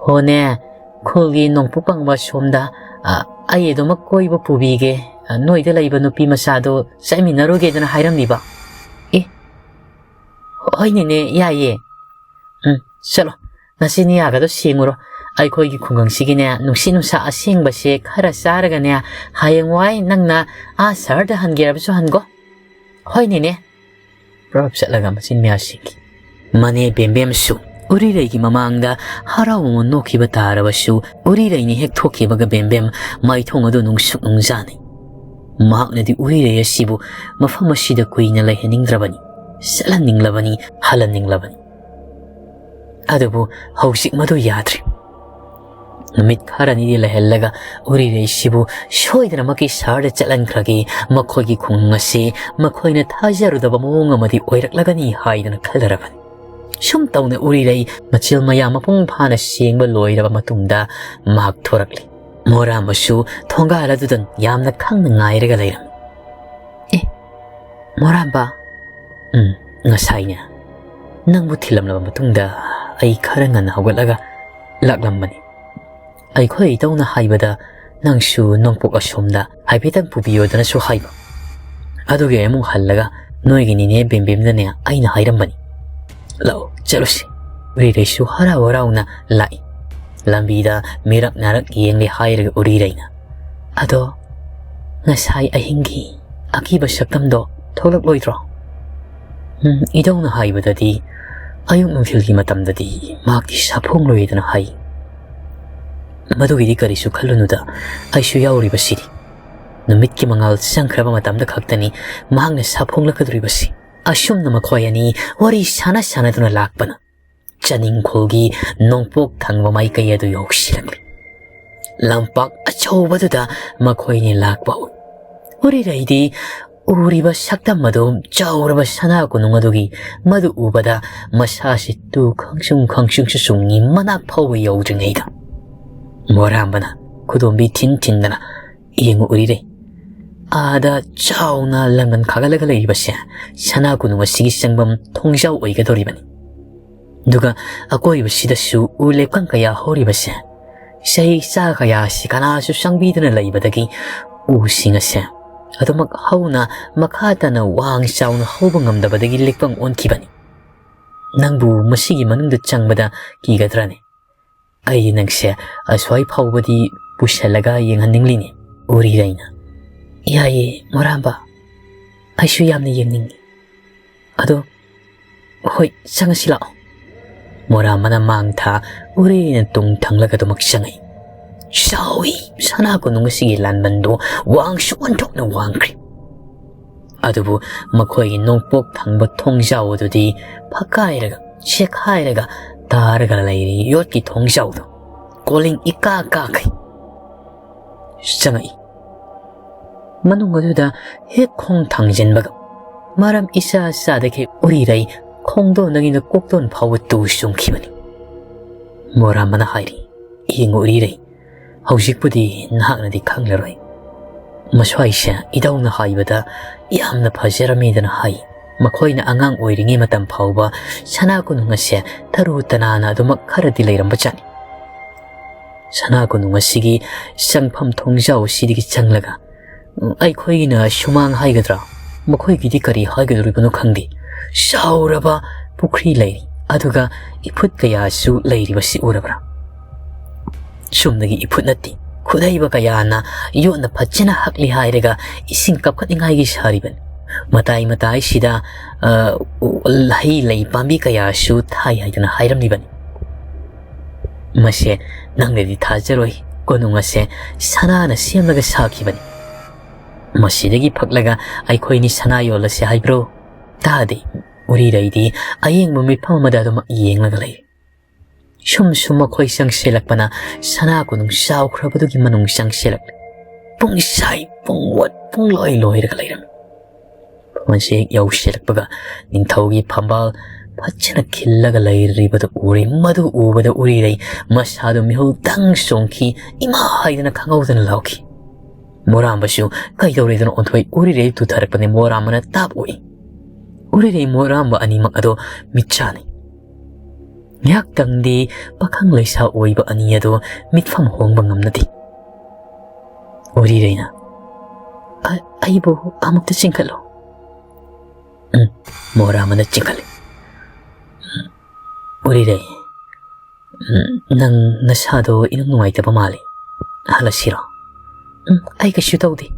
ꯍꯣꯅꯦ, ꯈꯨꯜꯒꯤ ꯅꯣꯡꯄꯣꯛ ꯄꯪꯕ ꯁꯣꯝꯗ, ꯑ, ꯑꯩ ꯑꯗꯨꯃꯛ ꯀꯣꯏꯕ ꯄꯨꯕꯤꯒꯦ, ꯑ, ꯅꯣꯏꯗ ꯂꯩꯕ ꯅꯨꯄꯤ ꯃꯆꯥꯗꯣ ꯆꯠꯃꯤꯟꯅꯔꯨꯒꯦꯗꯅ ꯍꯥꯏꯔꯝꯂꯤꯕ꯫ ꯑꯦ, ꯍꯣꯏꯅꯦꯅꯦ, ꯌꯥꯏꯌꯦ꯫ ꯎꯝ, ꯆꯠꯂꯣ, ꯅꯆꯤꯟ ꯌꯥꯒꯗꯣ ꯁꯦꯡꯉꯨꯔꯣ꯫ ꯑꯩꯈꯣꯏꯒꯤ ꯈꯨꯡꯒꯪꯁꯤꯒꯤꯅꯦ, ꯅꯨꯡꯁꯤꯠ ꯅꯨꯡꯁꯥ ꯑꯁꯦꯡꯕꯁꯦ ꯈꯔ ꯆꯥꯔꯒꯅꯦ, ꯍꯌꯦꯡꯋꯥꯏ ꯅꯪꯅ ꯑꯥ ꯁꯍꯔꯗ ꯍꯟꯒꯦ ꯍꯥꯏꯔꯕꯁꯨ ꯍꯟꯒꯣ꯫ ꯍꯣꯏꯅꯦꯅꯦ꯫ ꯄ꯭ꯔꯞ ꯆꯠꯂꯒ ꯃꯆꯤꯟ ꯃꯌꯥ ꯁꯦꯡꯈꯤ꯫ ꯃꯅꯦ ꯕꯦꯝꯕꯦꯝꯁꯨ ꯎꯔꯤꯔꯩꯒꯤ ꯃꯃꯥꯡꯗ ꯍꯔꯥꯎ ꯃꯃꯣꯟ ꯅꯣꯛꯈꯤꯕ ꯇꯥꯔꯕꯁꯨ, ꯎꯔꯤꯔꯩꯅ ꯍꯦꯛ ꯊꯣꯛꯈꯤꯕꯒ ꯕꯦꯝꯕꯦꯝ ꯃꯥꯏꯊꯣꯡ ꯑꯗꯨ ꯅꯨꯡꯁꯨꯛ ꯅꯨꯡꯖꯥꯅꯩ꯫ ꯃꯍꯥꯛꯅꯗꯤ ꯎꯔꯤꯔꯩ ꯑꯁꯤꯕꯨ ꯃꯐꯝ ꯑꯁꯤꯗ ꯀꯨꯏꯅ ꯂꯩꯍꯟꯅꯤꯡꯗ꯭ꯔꯕꯅꯤ, ꯆꯠꯍꯟꯅꯤꯡꯂꯕꯅꯤ, ꯍꯜꯍꯟꯅꯤꯡꯂꯕꯅꯤ꯫ ꯑꯗꯨꯕꯨ ꯍꯧꯖꯤꯛ ꯃꯗꯨ ꯌꯥꯗ꯭ꯔꯦ꯫ ꯅꯨꯃꯤꯠ ꯈꯔꯅꯤꯗꯤ ꯂꯩꯍꯜꯂꯒ ꯎꯔꯤꯔꯩꯁꯤꯕꯨ ꯁꯣꯏꯗꯅꯃꯛꯀꯤ ꯁꯍꯔꯗ ꯆꯠꯍꯟꯈ꯭ꯔꯒꯦ, ꯃꯈꯣꯏꯒꯤ ꯈꯨꯡꯒꯪ ꯑꯁꯤ ꯃꯈꯣꯏꯅ ꯊꯥꯖꯔꯨꯗꯕ ꯃꯑꯣꯡ ꯑꯃꯗꯤ ꯑꯣꯏꯔꯛꯂꯒꯅꯤ ꯍꯥꯏꯗꯨꯅ ꯈꯜꯂꯔꯕꯅꯤ꯫ ꯁꯨꯝ ꯇꯧꯅ ꯎꯔꯤꯔꯩ ꯃꯆꯤꯜ ꯃꯌꯥ ꯃꯄꯨꯡ ꯐꯥꯅ ꯁꯦꯡꯕ ꯂꯣꯏꯔꯕ ꯃꯇꯨꯡꯗ ꯃꯍꯥꯛ ꯊꯣꯔꯛꯂꯤ꯫ ꯃꯣꯔꯥꯝꯕꯁꯨ ꯊꯣꯡꯒꯥꯜ ꯑꯗꯨꯗ ꯌꯥꯝꯅ ꯈꯪꯅ ꯉꯥꯏꯔꯒ ꯂꯩꯔꯝꯃꯤ꯫ "ꯑꯦ, ꯃꯣꯔꯥꯝꯕ?" "ꯎꯝ, ꯉꯁꯥꯏꯅꯦ ꯅꯪꯕꯨ ꯊꯤꯜꯂꯝꯂꯕ ꯃꯇꯨꯡꯗ ꯑꯩ ꯈꯔ ꯉꯟꯅ ꯍꯧꯒꯠꯂꯒ ꯂꯥꯛꯂꯝꯕꯅꯤ꯫ ꯑꯩꯈꯣꯏ ꯏꯇꯧꯅ ꯍꯥꯏꯕꯗ ꯅꯪꯁꯨ ꯅꯣꯡꯄꯣꯛ ꯑꯁꯣꯝꯗ ꯍꯥꯏꯐꯦꯠꯇꯪ ꯄꯨꯕꯤꯌꯣꯗꯅꯁꯨ ꯍꯥꯏꯕ꯫ ꯑꯗꯨꯒꯤ ꯑꯩ ꯑꯃꯨꯛ ꯍꯜꯂꯒ ꯅꯣꯏꯒꯤ ꯅꯤꯅꯦ ꯕꯦꯝꯕꯦꯝꯗꯅꯦ ꯑꯩꯅ ꯍꯥꯏꯔꯝꯕꯅꯤ꯫ ꯂꯥꯛꯑꯣ, ꯆꯠꯂꯨꯁꯤ꯫" ꯎꯔꯤꯔꯩꯁꯨ ꯍꯔꯥꯎ ꯍꯔꯥꯎꯅ ꯂꯥꯛꯏ꯫ ꯂꯝꯕꯤꯗ ꯃꯤꯔꯛ ꯅꯥꯔꯛ ꯌꯦꯡꯂꯦ ꯍꯥꯏꯔꯒ ꯎꯔꯤꯔꯩꯅ, "ꯑꯗꯣ ꯉꯁꯥꯏ ꯑꯍꯤꯡꯒꯤ ꯑꯀꯤꯕ ꯁꯛꯇꯝꯗꯣ ꯊꯣꯛꯂꯛꯂꯣꯏꯗ꯭ꯔꯣ?" "ꯎꯝ, ꯏꯙꯧꯅ ꯍꯥꯏꯕꯗꯗꯤ ꯑꯌꯨꯛ ꯅꯨꯡꯊꯤꯜꯒꯤ ꯃꯇꯝꯗꯗꯤ ꯃꯍꯥꯛꯇꯤ ꯁꯥꯐꯣꯡꯂꯣꯏꯗꯅ ꯍꯥꯏ꯫ ꯃꯗꯨꯒꯤꯗꯤ ꯀꯔꯤꯁꯨ ꯈꯜꯂꯨꯅꯨꯗ, ꯑꯩꯁꯨ ꯌꯥꯎꯔꯤꯕꯁꯤꯗꯤ꯫ ꯅꯨꯃꯤꯠꯀꯤ ꯃꯉꯥꯜ ꯆꯪꯈ꯭ꯔꯕ ꯃꯇꯝꯗ ꯈꯛꯇꯅꯤ ꯃꯍꯥꯛꯅ ꯁꯥꯐꯣꯡꯂꯛꯀꯗꯧꯔꯤꯕꯁꯤ꯫" ꯑꯁꯨꯝꯅ ꯃꯈꯣꯏ ꯑꯅꯤ ꯋꯥꯔꯤ ꯁꯥꯟꯅ ꯁꯥꯟꯅꯗꯨꯅ ꯂꯥꯛꯄꯅ ꯆꯅꯤꯡꯈꯣꯜꯒꯤ ꯅꯣꯡꯄꯣꯛ ꯊꯪꯕ ꯃꯥꯏꯀꯩ ꯑꯗꯨ ꯌꯧꯁꯤꯜꯂꯛꯂꯤ꯫ ꯂꯝꯄꯥꯛ ꯑꯆꯧꯕꯗꯨꯗ ꯃꯈꯣꯏꯅꯤ ꯂꯥꯛꯄ ꯎꯏ꯫ ꯎꯔꯤꯔꯩꯗꯤ ꯎꯔꯤꯕ ꯁꯛꯇꯝ ꯑꯗꯨ, ꯆꯥꯎꯔꯕ ꯁꯅꯥ ꯀꯣꯅꯨꯡ ꯑꯗꯨꯒꯤ, ꯃꯗꯨ ꯎꯕꯗ ꯃꯁꯥꯁꯤ ꯇꯨ ꯈꯪꯁꯨꯡ ꯈꯪꯁꯨꯡꯁꯨ ꯆꯨꯡꯉꯤ, ꯃꯅꯥꯛ ꯐꯥꯎꯕ ꯌꯧꯗ꯭ꯔꯤꯉꯩꯗ꯫ ꯃꯣꯔꯥꯝꯕꯅ ꯈꯨꯗꯣꯝꯕꯤ ꯊꯤꯟ ꯊꯤꯟꯗꯅ, "ꯌꯦꯡꯉꯨ ꯎꯔꯤꯔꯩ, ꯑꯥꯗ ꯆꯥꯎꯅ ꯂꯪꯒꯟ ꯈꯥꯒꯠꯂꯒ ꯂꯩꯔꯤꯕꯁꯦ ꯁꯅꯥ ꯀꯣꯅꯨꯡ ꯑꯁꯤꯒꯤ ꯆꯪꯐꯝ ꯊꯣꯡꯖꯥꯎ ꯑꯣꯏꯒꯗꯧꯔꯤꯕꯅꯤ꯫ ꯑꯗꯨꯒ ꯑꯀꯣꯏꯕꯁꯤꯗꯁꯨ ꯎ ꯂꯦꯞꯀꯪ ꯀꯌꯥ ꯍꯧꯔꯤꯕꯁꯦ ꯆꯍꯤ ꯆꯥ ꯀꯌꯥꯁꯤ ꯀꯅꯥꯁꯨ ꯆꯪꯕꯤꯗꯅ ꯂꯩꯕꯗꯒꯤ ꯎꯁꯤꯡ ꯑꯁꯦ ꯑꯗꯨꯃꯛ ꯍꯧꯅ ꯃꯈꯥ ꯇꯥꯅ ꯋꯥꯡ ꯆꯥꯎꯅ ꯍꯧꯕ ꯉꯝꯗꯕꯗꯒꯤ ꯂꯦꯞꯀꯪ ꯑꯣꯟꯈꯤꯕꯅꯤ꯫ ꯅꯪꯕꯨ ꯃꯁꯤꯒꯤ ꯃꯅꯨꯡꯗ ꯆꯪꯕꯗ ꯀꯤꯒꯗ꯭ꯔꯅꯦ? ꯑꯩ ꯅꯪꯁꯦ ꯑꯁ꯭ꯋꯥꯏ ꯐꯥꯎꯕꯗꯤ ꯄꯨꯁꯜꯂꯒ ꯌꯦꯡꯍꯟꯅꯤꯡꯂꯤꯅꯤ, ꯎꯔꯤꯔꯩꯅ꯫ ꯌꯥꯏꯌꯦ, ꯃꯣꯔꯥꯝꯕ꯫ ꯑꯩꯁꯨ ꯌꯥꯝꯅ ꯌꯦꯡꯅꯤꯡꯉꯤ꯫ ꯑꯗꯣ, ꯍꯣꯏ, ꯆꯪꯉꯁꯤ ꯂꯥꯛꯑꯣ꯫ ꯃꯣꯔꯥꯝꯕꯅ ꯃꯥꯡ ꯊꯥ, ꯎꯔꯤꯔꯩꯅ ꯇꯨꯡ ꯊꯪꯂꯒ ꯑꯗꯨꯃꯛ ꯆꯪꯉꯛꯏ꯫ ꯆꯥꯎꯏ! ꯁꯅꯥ ꯀꯣꯅꯨꯡ ꯑꯁꯤꯒꯤ ꯂꯥꯟꯕꯟꯗꯨ ꯋꯥꯡꯁꯨ ꯑꯣꯟꯊꯣꯛꯅ ꯋꯥꯡꯈ꯭ꯔꯦ꯫ ꯑꯗꯨꯕꯨ ꯃꯈꯣꯏꯒꯤ ꯅꯣꯡꯄꯣꯛ ꯊꯪꯕ ꯊꯣꯡꯖꯥꯎ ꯑꯗꯨꯗꯤ ꯐꯛꯀꯥꯏꯔꯒ, ꯆꯦꯛꯈꯥꯏꯔꯒ ꯇꯥꯔꯒ ꯂꯩꯔꯤ꯫ ꯌꯣꯠꯀꯤ ꯊꯣꯡꯖꯥꯎꯗꯨ ꯀꯣꯂꯤꯡ ꯏꯀꯥ ꯀꯥꯈꯩ ꯆꯪꯉꯛꯏ꯫ ꯃꯅꯨꯡ ꯑꯗꯨꯗ ꯍꯦꯛ ꯈꯣꯡ ꯊꯥꯡꯖꯤꯟꯕꯒ ꯃꯔꯝ ꯏꯆꯥ ꯆꯥꯗꯈꯩ ꯎꯔꯤꯔꯩ ꯈꯣꯡꯗꯣꯟꯗꯒꯤꯅ ꯀꯣꯛꯇꯣꯟ ꯐꯥꯎꯕ ꯇꯨ ꯆꯨꯡꯈꯤꯕꯅꯤ꯫ ꯃꯣꯔꯥꯝꯕꯅ ꯍꯥꯏꯔꯤ, "ꯌꯦꯡꯉꯨ ꯎꯔꯤꯔꯩ, ꯍꯧꯖꯤꯛꯄꯨꯗꯤ ꯅꯍꯥꯛꯅꯗꯤ ꯈꯪꯂꯔꯣꯏ꯫ ꯃꯁ꯭ꯋꯥꯏꯁꯦ ꯏꯙꯧꯅ ꯍꯥꯏꯕꯗ ꯌꯥꯝꯅ ꯐꯖꯔꯝꯃꯤꯗꯅ ꯍꯥꯏ꯫ ꯃꯈꯣꯏꯅ ꯑꯉꯥꯡ ꯑꯣꯏꯔꯤꯉꯩ ꯃꯇꯝ ꯐꯥꯎꯕ ꯁꯅꯥ ꯀꯣꯅꯨꯡ ꯑꯁꯦ ꯇꯔꯨ ꯇꯅꯥꯟꯅ ꯑꯗꯨꯃꯛ ꯈꯔꯗꯤ ꯂꯩꯔꯝꯕ ꯖꯥꯠꯅꯤ꯫ ꯁꯅꯥ ꯀꯣꯅꯨꯡ ꯑꯁꯤꯒꯤ ꯆꯪꯐꯝ ꯊꯣꯡꯖꯥꯎ ꯑꯁꯤꯗꯒꯤ ꯆꯪꯂꯒ ꯑꯩꯈꯣꯏꯒꯤꯅ ꯁꯨꯃꯥꯡ ꯍꯥꯏꯒꯗ꯭ꯔꯥ, ꯃꯈꯣꯏꯒꯤꯗꯤ ꯀꯔꯤ ꯍꯥꯏꯒꯗꯧꯔꯤꯕꯅꯣ ꯈꯪꯗꯦ, ꯆꯥꯎꯔꯕ ꯄꯨꯈ꯭ꯔꯤ ꯂꯩꯔꯤ꯫ ꯑꯗꯨꯒ ꯏꯐꯨꯠ ꯀꯌꯥꯁꯨ ꯂꯩꯔꯤꯕꯁꯤ ꯎꯔꯕ꯭ꯔꯥ? ꯆꯨꯝꯅꯒꯤ ꯏꯐꯨꯠ ꯅꯠꯇꯦ, ꯈꯨꯠꯍꯩꯕ ꯀꯌꯥꯅ ꯌꯣꯠꯅ ꯐꯖꯅ ꯍꯛꯂꯤ ꯍꯥꯏꯔꯒ ꯏꯁꯤꯡ ꯀꯥꯞꯈꯠꯅꯤꯡꯉꯥꯏꯒꯤ ꯁꯥꯔꯤꯕꯅꯤ꯫ ꯃꯇꯥꯏ ꯃꯇꯥꯏꯁꯤꯗ, ꯑ, ꯎ-, ꯍꯩ ꯂꯩ ꯄꯥꯝꯕꯤ ꯀꯌꯥꯁꯨ ꯊꯥꯏ ꯍꯥꯏꯗꯅ ꯍꯥꯏꯔꯝꯂꯤꯕꯅꯤ꯫ ꯃꯁꯦ ꯅꯪꯅꯗꯤ ꯊꯥꯖꯔꯣꯏ, ꯀꯣꯅꯨꯡ ꯑꯁꯦ ꯁꯅꯥꯅ ꯁꯦꯝꯂꯒ ꯁꯥꯈꯤꯕꯅꯤ꯫ ꯃꯁꯤꯗꯒꯤ ꯐꯛꯂꯒ ꯑꯩꯈꯣꯏꯅꯤ ꯁꯅꯥ ꯌꯣꯜꯂꯁꯦ ꯍꯥꯏꯕ꯭ꯔꯣ?" ꯇꯥꯗꯦ꯫ ꯎꯔꯤꯔꯩꯗꯤ ꯑꯌꯦꯡꯕ ꯃꯤꯐꯝ ꯑꯃꯗ ꯑꯗꯨꯃꯛ ꯌꯦꯡꯂꯒ ꯂꯩ꯫ ꯁꯨꯝ ꯁꯨꯝ ꯃꯈꯣꯏ ꯆꯪꯁꯤꯜꯂꯛꯄꯅ ꯁꯅꯥ ꯀꯣꯅꯨꯡ ꯆꯥꯎꯈ꯭ꯔꯕꯗꯨꯒꯤ ꯃꯅꯨꯡ ꯆꯪꯁꯤꯜꯂꯛꯂꯦ꯫ ꯄꯨꯡꯁꯥꯏ ꯄꯨꯡꯑꯣꯠ ꯄꯨꯡꯂꯣꯏ ꯂꯣꯏꯔꯒ ꯂꯩꯔꯝꯃꯤ꯫ ꯃꯁꯤ ꯍꯦꯛ ꯌꯧꯁꯤꯜꯂꯛꯄꯒ ꯅꯤꯡꯊꯧꯒꯤ ꯐꯝꯕꯥꯜ ꯐꯖꯅ ꯈꯤꯜꯂꯒ ꯂꯩꯔꯤꯕꯗꯨ ꯎꯔꯦ꯫ ꯃꯗꯨ ꯎꯕꯗ ꯎꯔꯤꯔꯩ ꯃꯁꯥꯗꯨ ꯃꯤꯍꯨꯜ ꯗꯪ ꯆꯣꯡꯈꯤ, "ꯏꯃꯥ!" ꯍꯥꯏꯗꯅ ꯈꯪꯍꯧꯗꯅ ꯂꯥꯎꯈꯤ꯫ ꯃꯣꯔꯥꯝꯕꯁꯨ ꯀꯩꯗꯧꯔꯦꯗꯅ ꯑꯣꯟꯊꯣꯛꯏ꯫ ꯎꯔꯤꯔꯩ ꯇꯨꯊꯔꯛꯄꯅꯤ꯫ ꯃꯣꯔꯥꯝꯕꯅ ꯇꯥꯞ ꯑꯣꯛꯏ꯫ ꯎꯔꯤꯔꯩ ꯃꯣꯔꯥꯝꯕ ꯑꯅꯤꯃꯛ ꯑꯗꯣ ꯃꯤꯠ ꯆꯥꯅꯩ꯫ ꯉꯥꯏꯍꯥꯛꯇꯪꯗꯤ ꯄꯥꯈꯪ ꯂꯩꯁꯥ ꯑꯣꯏꯕ ꯑꯅꯤ ꯑꯗꯣ ꯃꯤꯠꯐꯝ ꯍꯣꯡꯕ ꯉꯝꯅꯗꯦ꯫ ꯎꯔꯤꯔꯩꯅ, "ꯑ-, ꯑꯩꯕꯨ ꯑꯃꯨꯛꯇ ꯆꯤꯡꯈꯠꯂꯣ꯫" ꯎꯝ, ꯃꯣꯔꯥꯝꯕꯅ ꯆꯤꯡꯈꯠꯂꯤ꯫ ꯎꯝ, ꯎꯔꯤꯔꯩ, ꯎꯝ, ꯅꯪ ꯅꯁꯥꯗꯣ ꯏꯅꯨꯡ ꯅꯨꯡꯉꯥꯏꯇꯕ ꯃꯥꯜꯂꯤ꯫ ꯍꯜꯂꯁꯤꯔꯣ? ꯎꯝ, ꯑꯩ ꯀꯩꯁꯨ ꯇꯧꯗꯦ꯫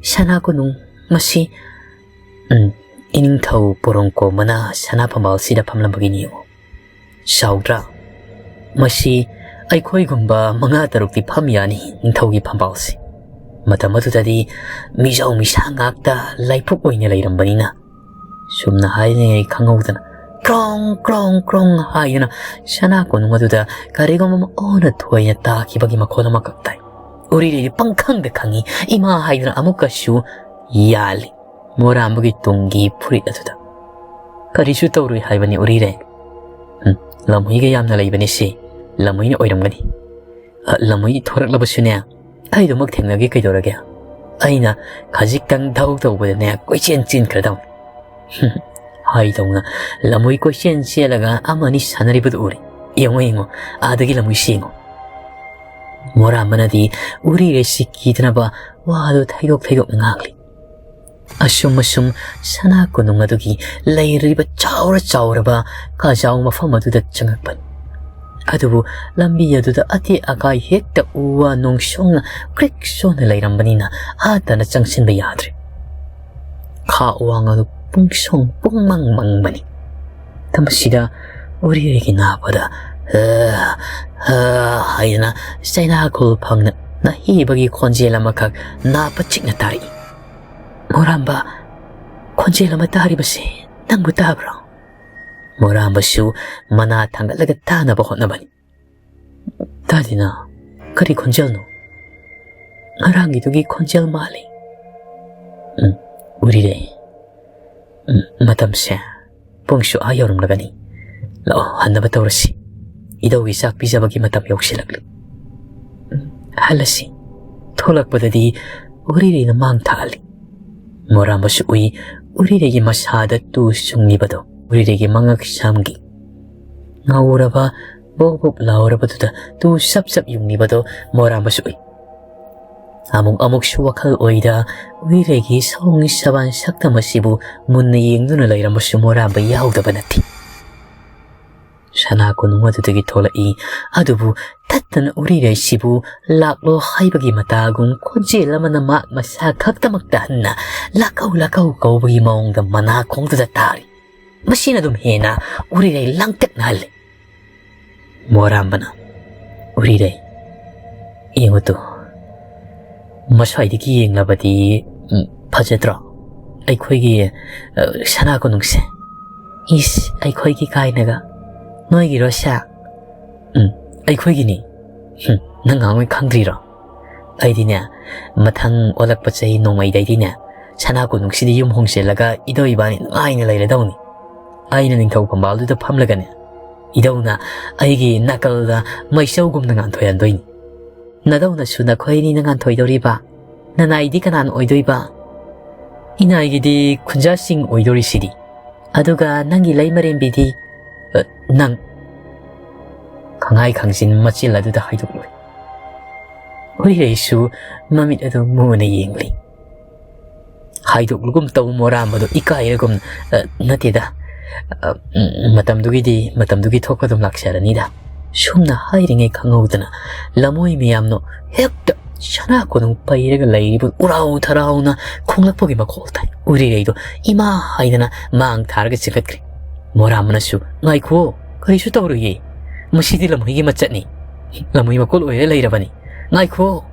ꯁꯅꯥ ꯀꯣꯅꯨꯡ, ꯃꯁꯤ, ꯎꯝ, ꯏꯅꯤꯡꯊꯧ ꯄꯣꯔꯣꯝ ꯀꯣꯝꯕꯅ ꯁꯅꯥ ꯐꯝꯕꯥꯜꯁꯤꯗ ꯐꯝꯂꯝꯕꯒꯤꯅꯤ ꯌꯦꯡꯉꯨ꯫ ꯆꯥꯎꯗ꯭ꯔꯥ? ꯃꯁꯤ ꯑꯩꯈꯣꯏꯒꯨꯝꯕ ꯃꯉꯥ ꯇꯔꯨꯛꯇꯤ ꯐꯝ ꯌꯥꯅꯤ ꯅꯤꯡꯊꯧꯒꯤ ꯐꯝꯕꯥꯜꯁꯤ꯫ ꯃꯇꯝ ꯑꯗꯨꯗꯗꯤ ꯃꯤꯖꯥꯎ ꯃꯤꯁꯥ ꯉꯥꯛꯇ ꯂꯥꯏꯐꯨꯛ ꯑꯣꯏꯅ ꯂꯩꯔꯝꯕꯅꯤꯅ꯫ ꯁꯨꯝꯅ ꯍꯥꯏꯔꯤꯉꯩ ꯈꯪꯍꯧꯗꯅ ꯀ꯭ꯔꯣꯡ, ꯀ꯭ꯔꯣꯡ, ꯀ꯭ꯔꯣꯡ ꯍꯥꯏꯗꯨꯅ ꯁꯅꯥ ꯀꯣꯅꯨꯡ ꯑꯗꯨꯗ ꯀꯔꯤꯒꯨꯝꯕ ꯑꯃ ꯑꯣꯟꯅ ꯊꯣꯏꯅ ꯇꯥꯈꯤꯕꯒꯤ ꯃꯈꯣꯜ ꯑꯃꯈꯛ ꯇꯥꯏ꯫ ꯎꯔꯤꯔꯩꯗꯤ ꯄꯪꯈꯪꯗ ꯈꯪꯉꯤ꯫ ꯏꯃꯥ ꯍꯥꯏꯗꯨꯅ ꯑꯃꯨꯛꯀꯁꯨ ꯌꯥꯜꯂꯤ ꯃꯣꯔꯥꯝꯕꯒꯤ ꯇꯨꯡꯒꯤ ꯐꯨꯔꯤꯠ ꯑꯗꯨꯗ꯫ "ꯀꯔꯤꯁꯨ ꯇꯧꯔꯣꯏ ꯍꯥꯏꯕꯅꯤ ꯎꯔꯤꯔꯩ꯫ ꯎꯝ, ꯂꯝꯍꯨꯏꯒ ꯌꯥꯝꯅ ꯂꯩꯕꯅꯤ ꯁꯤ꯫ ꯂꯝꯍꯨꯏꯅ ꯑꯣꯏꯔꯝꯒꯅꯤ꯫ ꯑ, ꯂꯝꯍꯨꯏ ꯊꯣꯔꯛꯂꯕꯁꯨꯅꯦ, ꯑꯩꯗꯨꯃꯛ ꯊꯦꯡꯅꯒꯦ ꯀꯩꯗꯧꯔꯒꯦ? ꯑꯩꯅ ꯈꯖꯤꯛꯇꯪ ꯙꯧ ꯇꯧꯕꯗꯅꯦ, ꯀꯣꯏꯆꯦꯟ ꯆꯦꯟꯈ꯭ꯔꯗꯧꯅꯤ꯫" ꯍꯥꯏꯗꯧꯅ ꯂꯝꯍꯨꯏ ꯀꯣꯏꯆꯦꯟ ꯆꯦꯜꯂꯒ ꯑꯃ ꯑꯅꯤ ꯁꯥꯟꯅꯔꯤꯕꯗꯨ ꯎꯔꯦ꯫ ꯌꯦꯡꯉꯣ, ꯌꯦꯡꯉꯣ, ꯑꯥꯗꯒꯤ ꯂꯝꯍꯨꯏꯁꯤ ꯌꯦꯡꯉꯣ꯫ ꯃꯣꯔꯥꯝꯕꯅꯗꯤ ꯎꯔꯤꯔꯩꯁꯤ ꯀꯤꯗꯅꯕ ꯋꯥꯗꯨ ꯊꯩꯗꯣꯛ ꯊꯩꯗꯣꯛꯅ ꯉꯥꯡꯂꯤ꯫ ꯑꯁꯨꯝ ꯑꯁꯨꯝ ꯁꯅꯥ ꯀꯣꯅꯨꯡ ꯑꯗꯨꯒꯤ ꯂꯩꯔꯤꯕ ꯆꯥꯎꯔ ꯆꯥꯎꯔꯕ ꯀꯥꯖꯥꯎ ꯃꯐꯝ ꯑꯗꯨꯗ ꯆꯪꯉꯛꯄꯅꯤ꯫ ꯑꯗꯨꯕꯨ ꯂꯝꯕꯤ ꯑꯗꯨꯗ ꯑꯇꯦꯛ ꯑꯀꯥꯏ ꯍꯦꯛꯇ ꯎ ꯋꯥ ꯅꯣꯡꯁꯣꯡꯅ ꯀ꯭ꯔꯤꯛ ꯁꯣꯟꯅ ꯂꯩꯔꯝꯕꯅꯤꯅ ꯑꯥ ꯇꯥꯅ ꯆꯪꯁꯤꯟꯕ ꯌꯥꯗ꯭ꯔꯦ꯫ ꯈꯥ ꯋꯥꯡ ꯑꯗꯨ ꯄꯨꯡꯁꯣꯡ ꯄꯨꯡꯃꯪ ꯃꯪꯕꯅꯤ꯫ ꯃꯇꯝ ꯑꯁꯤꯗ ꯎꯔꯤꯔꯩꯒꯤ ꯅꯥꯄꯗ "ꯍ, ꯍ" ꯍꯥꯏꯗꯅ ꯆꯩꯅꯥꯈꯣꯜ ꯐꯪꯅ ꯅꯥꯍꯩꯕꯒꯤ ꯈꯣꯟꯖꯦꯜ ꯑꯃꯈꯛ ꯅꯥꯄ ꯆꯤꯛꯅ ꯇꯥꯔꯛꯏ꯫ "ꯃꯣꯔꯥꯝꯕ, ꯈꯣꯟꯖꯦꯜ ꯑꯃ ꯇꯥꯔꯤꯕꯁꯤ ꯅꯪꯕꯨ ꯇꯥꯕ꯭ꯔꯣ?" ꯃꯣꯔꯥꯝꯕꯁꯨ ꯃꯅꯥ ꯊꯥꯡꯒꯠꯂꯒ ꯇꯥꯅꯕ ꯍꯣꯠꯅꯕꯅꯤ꯫ "ꯇꯥꯗꯦꯅ, ꯀꯔꯤ ꯈꯣꯟꯖꯦꯜꯅꯣ?" "ꯉꯔꯥꯡꯒꯤꯗꯨꯒꯤ ꯈꯣꯟꯖꯦꯜ ꯃꯥꯜꯂꯤ꯫" "ꯎꯝ, ꯎꯔꯤꯔꯩ꯫ ꯎꯝ, ꯃꯇꯝꯁꯦ ꯄꯨꯡꯁꯨ ꯑꯥ ꯌꯧꯔꯝꯂꯒꯅꯤ꯫ ꯂꯥꯛꯑꯣ, ꯍꯟꯅꯕ ꯇꯧꯔꯁꯤ꯫ ꯏꯙꯧꯒꯤ ꯆꯥꯛ ꯄꯤꯖꯕꯒꯤ ꯃꯇꯝ ꯌꯧꯁꯤꯜꯂꯛꯂꯤ꯫" "ꯎꯝ, ꯍꯜꯂꯁꯤ꯫ ꯊꯣꯛꯂꯛꯄꯗꯗꯤ ꯎꯔꯤꯔꯩꯅ ꯃꯥꯡ ꯊꯥꯍꯜꯂꯤ꯫ ꯃꯣꯔꯥꯝꯕꯁꯨ ꯎꯏ, ꯎꯔꯤꯔꯩꯒꯤ ꯃꯁꯥꯗ ꯇꯨ ꯆꯨꯡꯂꯤꯕꯗꯣ ꯎꯔꯤꯔꯩꯒꯤ ꯃꯉꯛ ꯁꯝꯒꯤ ꯉꯧꯔꯕ ꯕꯣꯛ ꯕꯣꯛ ꯂꯥꯎꯔꯕꯗꯨꯗ ꯇꯨ ꯁꯞ ꯁꯞ ꯌꯨꯡꯂꯤꯕꯗꯣ ꯃꯣꯔꯥꯝꯕꯁꯨ ꯎꯏ꯫ ꯑꯃꯨꯛ ꯑꯃꯨꯛꯁꯨ ꯋꯥꯈꯜ ꯑꯣꯏꯗ ꯎꯔꯤꯔꯩꯒꯤ ꯁꯑꯣꯡ ꯁꯕꯥꯟ ꯁꯛꯇꯝ ꯑꯁꯤꯕꯨ ꯃꯨꯟꯅ ꯌꯦꯡꯗꯨꯅ ꯂꯩꯔꯝꯕꯁꯨ ꯃꯣꯔꯥꯝꯕ ꯌꯥꯎꯗꯕ ꯅꯠꯇꯦ꯫ ꯁꯅꯥ ꯀꯣꯅꯨꯡ ꯑꯗꯨꯗꯒꯤ ꯊꯣꯛꯂꯛꯏ꯫ ꯑꯗꯨꯕꯨ ꯇꯠꯇꯅ ꯎꯔꯤꯔꯩꯁꯤꯕꯨ ꯂꯥꯛꯂꯣ ꯍꯥꯏꯕꯒꯤ ꯃꯇꯥꯒꯨꯝ ꯈꯣꯟꯖꯦꯜ ꯑꯃꯅ ꯃꯍꯥꯛ ꯃꯁꯥ ꯈꯛꯇꯃꯛ ꯇꯥꯍꯟꯅ ꯂꯥꯛꯀꯧ ꯂꯥꯛꯀꯧ ꯀꯧꯕꯒꯤ ꯃꯑꯣꯡꯗ ꯃꯅꯥꯀꯣꯡꯗꯨꯗ ꯇꯥꯔꯤ꯫ ꯃꯁꯤꯅ ꯑꯗꯨꯝ ꯍꯦꯟꯅ ꯎꯔꯤꯔꯩ ꯂꯥꯡꯇꯛꯅꯍꯜꯂꯤ꯫ ꯃꯣꯔꯥꯝꯕꯅ, "ꯎꯔꯤꯔꯩ, ꯌꯦꯡꯉꯨ ꯇꯨ, ꯃꯁ꯭ꯋꯥꯏꯗꯒꯤ ꯌꯦꯡꯂꯕꯗꯤ, ꯎꯝ, ꯐꯖꯗ꯭ꯔꯣ? ꯑꯩꯈꯣꯏꯒꯤ, ꯑ, ꯁꯅꯥ ꯀꯣꯅꯨꯡꯁꯦ?" "ꯏꯁ, ꯑꯩꯈꯣꯏꯒꯤ ꯀꯥꯏꯅꯒ? ꯅꯣꯏꯒꯤꯔꯣ ꯁꯦ?" "ꯎꯝ, ꯑꯩꯈꯣꯏꯒꯤꯅꯤ꯫ ꯍꯨꯝ, ꯅꯪ ꯉꯥꯡꯉꯣꯏ ꯈꯪꯗ꯭ꯔꯤꯔꯣ? ꯑꯩꯗꯤꯅꯦ, ꯃꯊꯪ ꯑꯣꯜꯂꯛꯄ ꯆꯍꯤ ꯅꯣꯡꯃꯩꯗꯩꯗꯤꯅꯦ, ꯁꯅꯥ ꯀꯣꯅꯨꯡꯁꯤꯗ ꯌꯨꯝ ꯍꯣꯡꯖꯤꯜꯂꯒ ꯏꯙꯧ ꯏꯕꯥꯅꯤ ꯅꯨꯡꯉꯥꯏꯅ ꯂꯩꯔꯗꯧꯅꯤ꯫ ꯑꯩꯅ ꯅꯤꯡꯊꯧ ꯐꯝꯕꯥꯜꯗꯨꯗ ꯐꯝꯂꯒꯅꯦ, ꯏꯙꯧꯅ ꯑꯩꯒꯤ ꯅꯥꯀꯜꯗ ꯃꯩꯆꯧꯒꯨꯝꯅ ꯉꯥꯟꯊꯣꯏꯍꯟꯗꯣꯏꯅꯤ꯫ ꯅꯙꯧꯅꯁꯨ ꯅꯈꯣꯏ ꯑꯅꯤꯅ ꯉꯥꯟꯊꯣꯏꯗꯧꯔꯤꯕ? ꯅꯅꯥꯏꯗꯤ ꯀꯅꯥꯅ ꯑꯣꯏꯗꯣꯏꯕ?" "ꯏꯅꯥꯏꯒꯤꯗꯤ ꯈꯨꯟꯖꯥꯁꯤꯡ ꯑꯣꯏꯗꯣꯔꯤꯁꯤꯗꯤ꯫ ꯑꯗꯨꯒ ꯅꯪꯒꯤ ꯂꯩꯃꯔꯦꯝꯕꯤꯗꯤ?" "ꯑ, ꯅꯪ!" ꯈꯪꯍꯥꯏ ꯈꯪꯖꯤꯟ ꯃꯆꯤꯜ ꯑꯗꯨꯗ ꯍꯥꯏꯗꯣꯛꯂꯨꯏ꯫ ꯎꯔꯤꯔꯩꯁꯨ ꯃꯃꯤꯠ ꯑꯗꯨ ꯃꯨꯅ ꯌꯦꯡꯂꯤ꯫ ꯍꯥꯏꯗꯣꯛꯂꯨꯒꯨꯝ ꯇꯧ ꯃꯣꯔꯥꯝꯕꯗꯣ ꯏꯀꯥꯏꯔꯒꯨꯝ, "ꯑ, ꯅꯠꯇꯦꯗ, ꯑ, ꯎꯝ, ꯃꯇꯝꯗꯨꯒꯤꯗꯤ ꯃꯇꯝꯗꯨꯒꯤ ꯊꯣꯛꯄ ꯑꯗꯨꯝ ꯂꯥꯛꯆꯔꯅꯤꯗ"꯫ ꯁꯨꯝꯅ ꯍꯥꯏꯔꯤꯉꯩ ꯈꯪꯍꯧꯗꯅ ꯂꯃꯣꯏ ꯃꯌꯥꯝꯅ ꯍꯦꯛꯇ ꯁꯅꯥ ꯀꯣꯅꯨꯡ ꯄꯩꯔꯒ ꯂꯩꯔꯤꯕ ꯎꯔꯥꯎ ꯊꯔꯥꯎꯅ ꯈꯣꯡꯂꯛꯄꯒꯤ ꯃꯈꯣꯜ ꯇꯥꯏ꯫ ꯎꯔꯤꯔꯩꯗꯣ ꯏꯃꯥ ꯍꯥꯏꯗꯅ ꯃꯥꯡ ꯊꯥꯔꯒ ꯆꯦꯟꯈꯠꯈ꯭ꯔꯦ꯫ ꯃꯣꯔꯥꯝꯕꯅꯁꯨ, "ꯉꯥꯏꯈꯨꯑꯣ, ꯀꯔꯤꯁꯨ ꯇꯧꯔꯣꯏꯌꯦ, ꯃꯁꯤꯗꯤ ꯂꯝꯍꯨꯏꯒꯤ ꯃꯆꯠꯅꯤ, ꯂꯝꯍꯨꯏ ꯃꯀꯣꯜ ꯑꯣꯏꯔ ꯂꯩꯔꯕꯅꯤ, ꯉꯥꯏꯈꯨꯑꯣ"꯫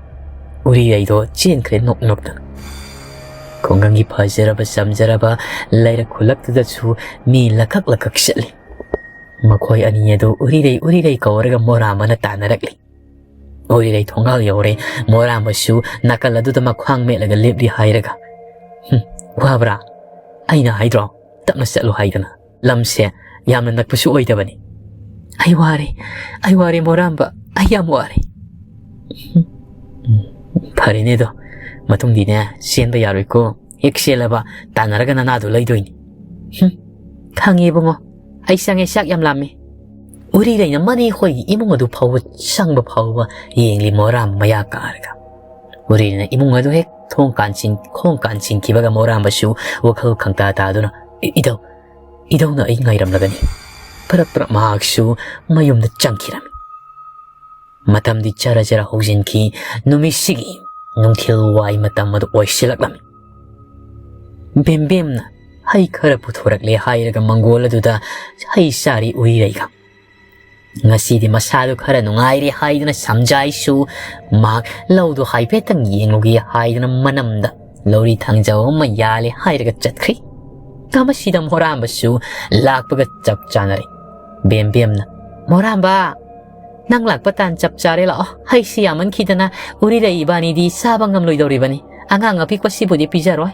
ꯎꯔꯤꯔꯩꯗꯣ ꯆꯦꯟꯈ꯭ꯔꯦ ꯅꯣꯛ ꯅꯣꯛꯇꯅ꯫ ꯈꯨꯡꯒꯪꯒꯤ ꯐꯖꯔꯕ ꯆꯝꯖꯔꯕ ꯂꯩꯔꯛ ꯈꯨꯜꯂꯛꯇꯨꯗꯁꯨ ꯃꯤ ꯂꯀꯛ ꯂꯀꯛ ꯆꯠꯂꯤ꯫ ꯃꯈꯣꯏ ꯑꯅꯤ ꯑꯗꯨ ꯎꯔꯤꯔꯩ ꯎꯔꯤꯔꯩ ꯀꯧꯔꯒ ꯃꯣꯔꯥꯝꯕꯅ ꯇꯥꯟꯅꯔꯛꯂꯤ꯫ ꯎꯔꯤꯔꯩ ꯊꯣꯡꯒꯥꯜ ꯌꯧꯔꯦ꯫ ꯃꯣꯔꯥꯝꯕꯁꯨ ꯅꯥꯀꯜ ꯑꯗꯨꯗ ꯃꯈ꯭ꯋꯥꯡ ꯃꯦꯠꯂꯒ ꯂꯦꯞꯂꯤ ꯍꯥꯏꯔꯒ, "ꯍꯨꯝ, ꯋꯥꯕ꯭ꯔꯥ? ꯑꯩꯅ ꯍꯥꯏꯗ꯭ꯔꯣ, ꯇꯞꯅ ꯆꯠꯂꯨ ꯍꯥꯏꯗꯅ? ꯂꯝꯁꯦ ꯌꯥꯝꯅ ꯅꯛꯄꯁꯨ ꯑꯣꯏꯗꯕꯅꯤ"꯫ "ꯑꯩ ꯋꯥꯔꯦ, ꯑꯩ ꯋꯥꯔꯦ ꯃꯣꯔꯥꯝꯕ, ꯑꯩ ꯌꯥꯝ ꯋꯥꯔꯦ"꯫ "ꯍꯨꯝ, ꯎꯝ, "ꯐꯔꯦꯅꯦ ꯑꯗꯣ, ꯃꯇꯨꯡꯗꯤꯅꯦ ꯆꯦꯟꯕ ꯌꯥꯔꯣꯏꯀꯣ꯫ ꯍꯦꯛ ꯆꯦꯜꯂꯕ ꯇꯥꯟꯅꯔꯒ ꯅꯅꯥꯗꯣ ꯂꯩꯗꯣꯏꯅꯤ꯫" "ꯍꯨꯝ, ꯈꯪꯉꯦ ꯏꯕꯨꯡꯉꯣ, ꯑꯩ ꯆꯪꯉꯦ, ꯆꯥꯛ ꯌꯥꯝ ꯂꯥꯝꯃꯦ꯫" ꯎꯔꯤꯔꯩꯅ ꯃꯅꯦ ꯍꯣꯏꯒꯤ ꯏꯃꯨꯡ ꯑꯗꯨ ꯐꯥꯎꯕ ꯆꯪꯕ ꯐꯥꯎꯕ ꯌꯦꯡꯂꯤ ꯃꯣꯔꯥꯝ ꯃꯌꯥ ꯀꯥꯔꯒ꯫ ꯎꯔꯤꯔꯩꯅ ꯏꯃꯨꯡ ꯑꯗꯨ ꯍꯦꯛ ꯊꯣꯡ ꯀꯥꯟꯁꯤꯟ-, ꯈꯣꯡ ꯀꯥꯟꯁꯤꯟꯈꯤꯕꯒ ꯃꯣꯔꯥꯝꯕꯁꯨ ꯋꯥꯈꯜ ꯈꯪꯇꯥ ꯇꯥꯗꯨꯅ, "ꯏ-, ꯏꯙꯧ, ꯏꯙꯧꯅ ꯑꯩ ꯉꯥꯏꯔꯝꯂꯒꯅꯤ꯫" ꯐꯔꯛ ꯐꯔꯛ ꯃꯍꯥꯛꯁꯨ ꯃꯌꯨꯝꯗ ꯆꯪꯈꯤꯔꯝꯃꯤ꯫ ꯃꯇꯝꯗꯤ ꯖꯔ ꯖꯔ ꯍꯧꯖꯤꯟꯈꯤ꯫ ꯅꯨꯃꯤꯠꯁꯤꯒꯤ ꯅꯨꯡꯊꯤꯜ ꯋꯥꯏ ꯃꯇꯝ ꯑꯗꯨ ꯑꯣꯏꯁꯤꯜꯂꯛꯂꯝꯃꯤ꯫ ꯕꯦꯝꯕꯦꯝꯅ ꯍꯩ ꯈꯔ ꯄꯨꯊꯣꯔꯛꯂꯦ ꯍꯥꯏꯔꯒ ꯃꯪꯒꯣꯜ ꯑꯗꯨꯗ ꯍꯩ ꯆꯥꯔꯤ ꯎꯔꯤꯔꯩꯒ꯫ ꯉꯁꯤꯗꯤ ꯃꯁꯥꯗꯨ ꯈꯔ ꯅꯨꯡꯉꯥꯏꯔꯦ ꯍꯥꯏꯗꯨꯅ ꯁꯝꯖꯥꯏꯁꯨ ꯃꯍꯥꯛ ꯂꯧꯗꯨ ꯍꯥꯏꯐꯦꯠꯇꯪ ꯌꯦꯡꯂꯨꯒꯦ ꯍꯥꯏꯗꯨꯅ ꯃꯅꯝꯗ ꯂꯧꯔꯤ ꯊꯥꯡꯖꯧ ꯑꯃ ꯌꯥꯜꯂꯦ ꯍꯥꯏꯔꯒ ꯆꯠꯈ꯭ꯔꯤ꯫ ꯃꯁꯤꯗ ꯃꯣꯔꯥꯝꯕꯁꯨ ꯂꯥꯛꯄꯒ ꯆꯞ ꯆꯥꯅꯔꯦ꯫ ꯕꯦꯝꯕꯦꯝꯅ, "ꯃꯣꯔꯥꯝꯕ, ꯅꯪ ꯂꯥꯛꯄ ꯇꯥꯟ ꯆꯞ ꯆꯥꯔꯦ, ꯂꯥꯛꯑꯣ꯫ ꯍꯩꯁꯤ ꯌꯥꯝꯃꯟꯈꯤꯗꯅ ꯎꯔꯤꯔꯩ ꯏꯕꯥꯅꯤꯗꯤ ꯆꯥꯕ ꯉꯝꯂꯣꯏꯗꯧꯔꯤꯕꯅꯤ꯫ ꯑꯉꯥꯡ ꯑꯄꯤꯛꯄꯁꯤꯕꯨꯗꯤ ꯄꯤꯖꯔꯣꯏ꯫"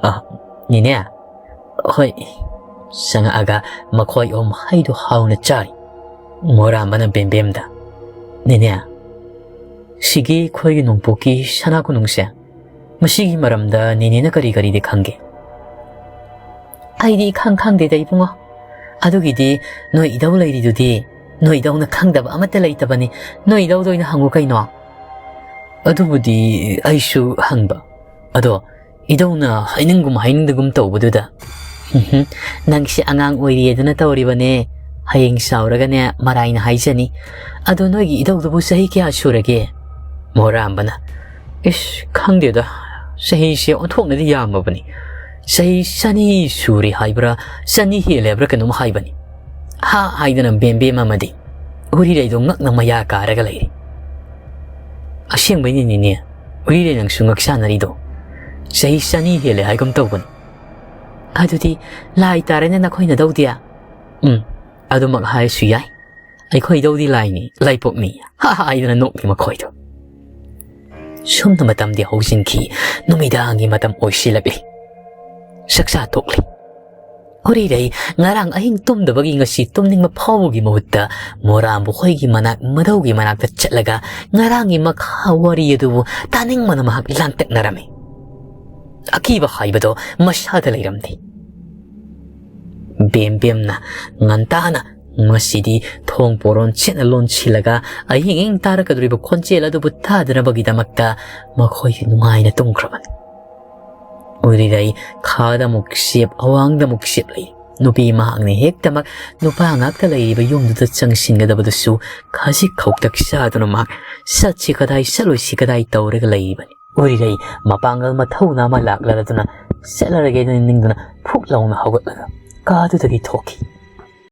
"ꯑ, ꯅꯦꯅꯦ꯫" ꯍꯣꯏ꯫ ꯆꯪꯉꯛꯑꯒ ꯃꯈꯣꯏ ꯑꯍꯨꯝ ꯍꯩꯗꯨ ꯍꯥꯎꯅ ꯆꯥꯔꯤ꯫ ꯃꯣꯔꯥꯝꯕꯅ ꯕꯦꯝꯕꯦꯝꯗ, "ꯅꯦꯅꯦ, ꯁꯤꯒꯤ ꯑꯩꯈꯣꯏꯒꯤ ꯅꯣꯡꯄꯣꯛꯀꯤ ꯁꯅꯥ ꯀꯣꯅꯨꯡꯁꯦ, ꯃꯁꯤꯒꯤ ꯃꯔꯝꯗ ꯅꯦꯅꯦꯅ ꯀꯔꯤ ꯀꯔꯤꯗꯤ ꯈꯪꯒꯦ?" "ꯑꯩꯗꯤ ꯏꯈꯪ ꯈꯪꯗꯦꯗ ꯏꯕꯨꯡꯉꯣ꯫ ꯑꯗꯨꯒꯤꯗꯤ ꯅꯣꯏ ꯏꯙꯧ ꯂꯩꯔꯤꯗꯨꯗꯤ, ꯅꯣꯏ ꯏꯙꯧꯅ ꯈꯪꯗꯕ ꯑꯃꯠꯇ ꯂꯩꯇꯕꯅꯤ꯫ ꯅꯣꯏ ꯏꯙꯧꯗ ꯑꯣꯏꯅ ꯍꯪꯉꯨ ꯀꯩꯅꯣ꯫" "ꯑꯗꯨꯕꯨꯗꯤ ꯑꯩꯁꯨ ꯍꯪꯕ꯫ ꯑꯗꯣ ꯏꯙꯧꯅ ꯍꯥꯏꯅꯤꯡꯒꯨꯝ ꯍꯥꯏꯅꯤꯡꯗꯒꯨꯝ ꯇꯧꯕꯗꯨꯗ꯫" "ꯎꯝꯍꯨꯝ, ꯅꯪꯁꯦ ꯑꯉꯥꯡ ꯑꯣꯏꯔꯤꯌꯦꯗꯅ ꯇꯧꯔꯤꯕꯅꯦ꯫ ꯍꯌꯦꯡ ꯆꯥꯎꯔꯒꯅꯦ ꯃꯔꯥꯏꯅ ꯍꯥꯏꯖꯅꯤ꯫ ꯑꯗꯣ ꯅꯣꯏꯒꯤ ꯏꯙꯧꯗꯨꯕꯨ ꯆꯍꯤ ꯀꯌꯥ ꯁꯨꯔꯒꯦ?" ꯃꯣꯔꯥꯝꯕꯅ, "ꯏꯁ, ꯈꯪꯗꯦꯗ, ꯆꯍꯤꯁꯦ ꯑꯣꯟꯊꯣꯛꯅꯗꯤ ꯌꯥꯝꯃꯕꯅꯤ꯫ ꯆꯍꯤ ꯆꯅꯤ ꯁꯨꯔꯦ ꯍꯥꯏꯕ꯭ꯔꯥ, ꯆꯅꯤ ꯍꯦꯜꯂꯦ ꯍꯥꯏꯕ꯭ꯔꯥ ꯀꯩꯅꯣꯝ ꯍꯥꯏꯕꯅꯤ꯫" ꯍꯥ ꯍꯥꯏꯗꯅ ꯕꯦꯝꯕꯦꯝ ꯑꯃꯗꯤ ꯎꯔꯤꯔꯩꯗꯣ ꯉꯛꯅ ꯃꯌꯥ ꯀꯥꯔꯒ ꯂꯩꯔꯤ꯫ "ꯑꯁꯦꯡꯕꯩꯅꯤꯅꯦ, ꯎꯔꯤꯔꯩ ꯅꯪꯁꯨ ꯉꯛ ꯁꯥꯟꯅꯔꯤꯗꯣ꯫ ꯆꯍꯤ ꯆꯅꯤ ꯍꯦꯜꯂꯦ ꯍꯥꯏꯒꯨꯝ ꯇꯧꯕꯅꯤ꯫" "ꯑꯗꯨꯗꯤ ꯂꯥꯏ ꯇꯥꯔꯦꯅꯦ ꯅꯈꯣꯏ ꯅꯙꯧꯗꯤ꯫" "ꯎꯝ, ꯑꯗꯨꯃꯛ ꯍꯥꯏꯔꯁꯨ ꯌꯥꯏ꯫ ꯑꯩꯈꯣꯏ ꯏꯙꯧꯗꯤ ꯂꯥꯏꯅꯤ, ꯂꯥꯏꯄꯣꯛꯅꯤ꯫" ꯍꯥ ꯍꯥ ꯍꯥꯏꯗꯅ ꯅꯣꯛꯂꯤ ꯃꯈꯣꯏꯗꯣ꯫ ꯁꯨꯝꯅ ꯃꯇꯝꯗꯤ ꯍꯧꯖꯤꯟꯈꯤ꯫ ꯅꯨꯃꯤꯗꯥꯡꯒꯤ ꯃꯇꯝ ꯑꯣꯏꯁꯤꯜꯂꯛꯂꯤ꯫ ꯆꯥꯛꯆꯥ ꯇꯣꯛꯂꯤ꯫ ꯎꯔꯤꯔꯩ ꯉꯔꯥꯡ ꯑꯍꯤꯡ ꯇꯨꯝꯗꯕꯒꯤ ꯉꯁꯤ ꯇꯨꯝꯅꯤꯡꯕ ꯐꯥꯎꯕꯒꯤ ꯃꯍꯨꯠꯇ ꯃꯣꯔꯥꯝꯕ ꯍꯣꯏꯒꯤ ꯃꯅꯥꯛ ꯃꯙꯧꯒꯤ ꯃꯅꯥꯛꯇ ꯆꯠꯂꯒ ꯉꯔꯥꯡꯒꯤ ꯃꯈꯥ ꯋꯥꯔꯤ ꯑꯗꯨꯕꯨ ꯇꯥꯅꯤꯡꯕꯅ ꯃꯍꯥꯛ ꯂꯥꯡꯇꯛꯅꯔꯝꯃꯤ꯫ ꯑꯀꯤꯕ ꯍꯥꯏꯕꯗꯣ ꯃꯁꯥꯗ ꯂꯩꯔꯝꯗꯦ꯫ ꯕꯦꯝ ꯕꯦꯝꯅ ꯉꯟꯇꯥꯅ ꯉꯁꯤꯗꯤ ꯊꯣꯡ ꯄꯣꯔꯣꯟ ꯁꯦꯠꯅ ꯂꯣꯟꯁꯤꯜꯂꯒ ꯑꯍꯤꯡ ꯑꯍꯤꯡ ꯇꯥꯔꯛꯀꯗꯧꯔꯤꯕ ꯈꯣꯟꯖꯦꯜ ꯑꯗꯨꯕꯨ ꯇꯥꯗꯅꯕꯒꯤꯗꯃꯛꯇ ꯃꯈꯣꯏꯁꯨ ꯅꯨꯡꯉꯥꯏꯅ ꯇꯨꯝꯈ꯭ꯔꯕꯅꯤ꯫ ꯎꯔꯤꯔꯩ ꯈꯥꯗ ꯑꯃꯨꯛ ꯁꯦꯞ, ꯑꯋꯥꯡꯗ ꯑꯃꯨꯛ ꯁꯦꯞ ꯂꯩ꯫ ꯅꯨꯄꯤ ꯃꯍꯥꯛꯅ ꯍꯦꯛꯇꯃꯛ ꯅꯨꯄꯥ ꯉꯥꯛꯇ ꯂꯩꯔꯤꯕ ꯌꯨꯝꯗꯨꯗ ꯆꯪꯁꯤꯟꯒꯗꯕꯗꯨꯁꯨ ꯈꯖꯤꯛ ꯈꯧꯇꯛ ꯆꯥꯗꯨꯅ ꯃꯍꯥꯛ ꯆꯠꯁꯤ ꯀꯗꯥꯏ ꯆꯠꯂꯣꯏꯁꯤ ꯀꯗꯥꯏ ꯇꯧꯔꯒ ꯂꯩꯔꯤꯕꯅꯤ꯫ ꯎꯔꯤꯔꯩ ꯃꯄꯥꯡꯒꯜ ꯃꯊꯧꯅ ꯑꯃ ꯂꯥꯛꯂꯗꯨꯅ ꯆꯠꯂꯔꯒꯦ ꯅꯤꯡꯗꯨꯅ ꯐꯨꯛ ꯂꯥꯎꯅ ꯍꯧꯒꯠꯂꯒ ꯀꯥꯗꯨꯗꯒꯤ ꯊꯣꯛꯈꯤ꯫